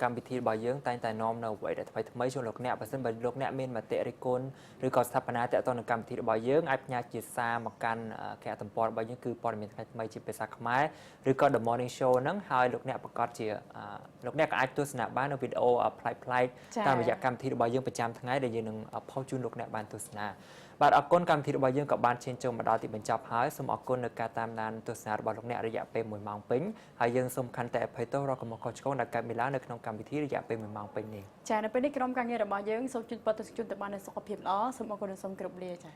កម្មវិធីរបស់យើងតែងតែនាំនៅអ្វីដែលថ្មីថ្មីជូនលោកអ្នកបើសិនបើលោកអ្នកមានមតិរិះគន់ឬក៏ស្ថាបនាតាក់ទងនឹងកម្មវិធីរបស់យើងអាចផ្ញើជាសារមកកាន់គេហទំព័ររបស់យើងគឺព័ត៌មានថ្ងៃថ្មីជាភាសាខ្មែរឬក៏ The Morning Show ហ្នឹងហើយលោកអ្នកប្រកាសជាលោកអ្នកក៏អាចទស្សនាបាននៅវីដេអូប្លែកៗតាមរយៈកម្មវិធីរបស់យើងប្រចាំថ្ងៃដែលយើងនឹងផុសជូនលោកអ្នកបានទស្សនាបាទអរគុណកម្មវិធីរបស់យើងក៏បានឈានចូលមកដល់ទីបញ្ចប់ហើយសូមអរគុណនៅការតាមដានទស្សនារបស់លោកអ្នករយៈពេល1ម៉ោងពេញហើយយើងសូមខន្តីអភ័យទោសរាល់កំហុសខុសឆ្គងដែលកើតមានឡើងនៅក្នុងកម្មវិធីរយៈពេល1ម៉ោងពេញនេះចានៅពេលនេះក្រុមការងាររបស់យើងសូមជូនពរទស្សនិកជនទៅបាននូវសុខភាពល្អសូមអរគុណនិងសូមគោរពលាចា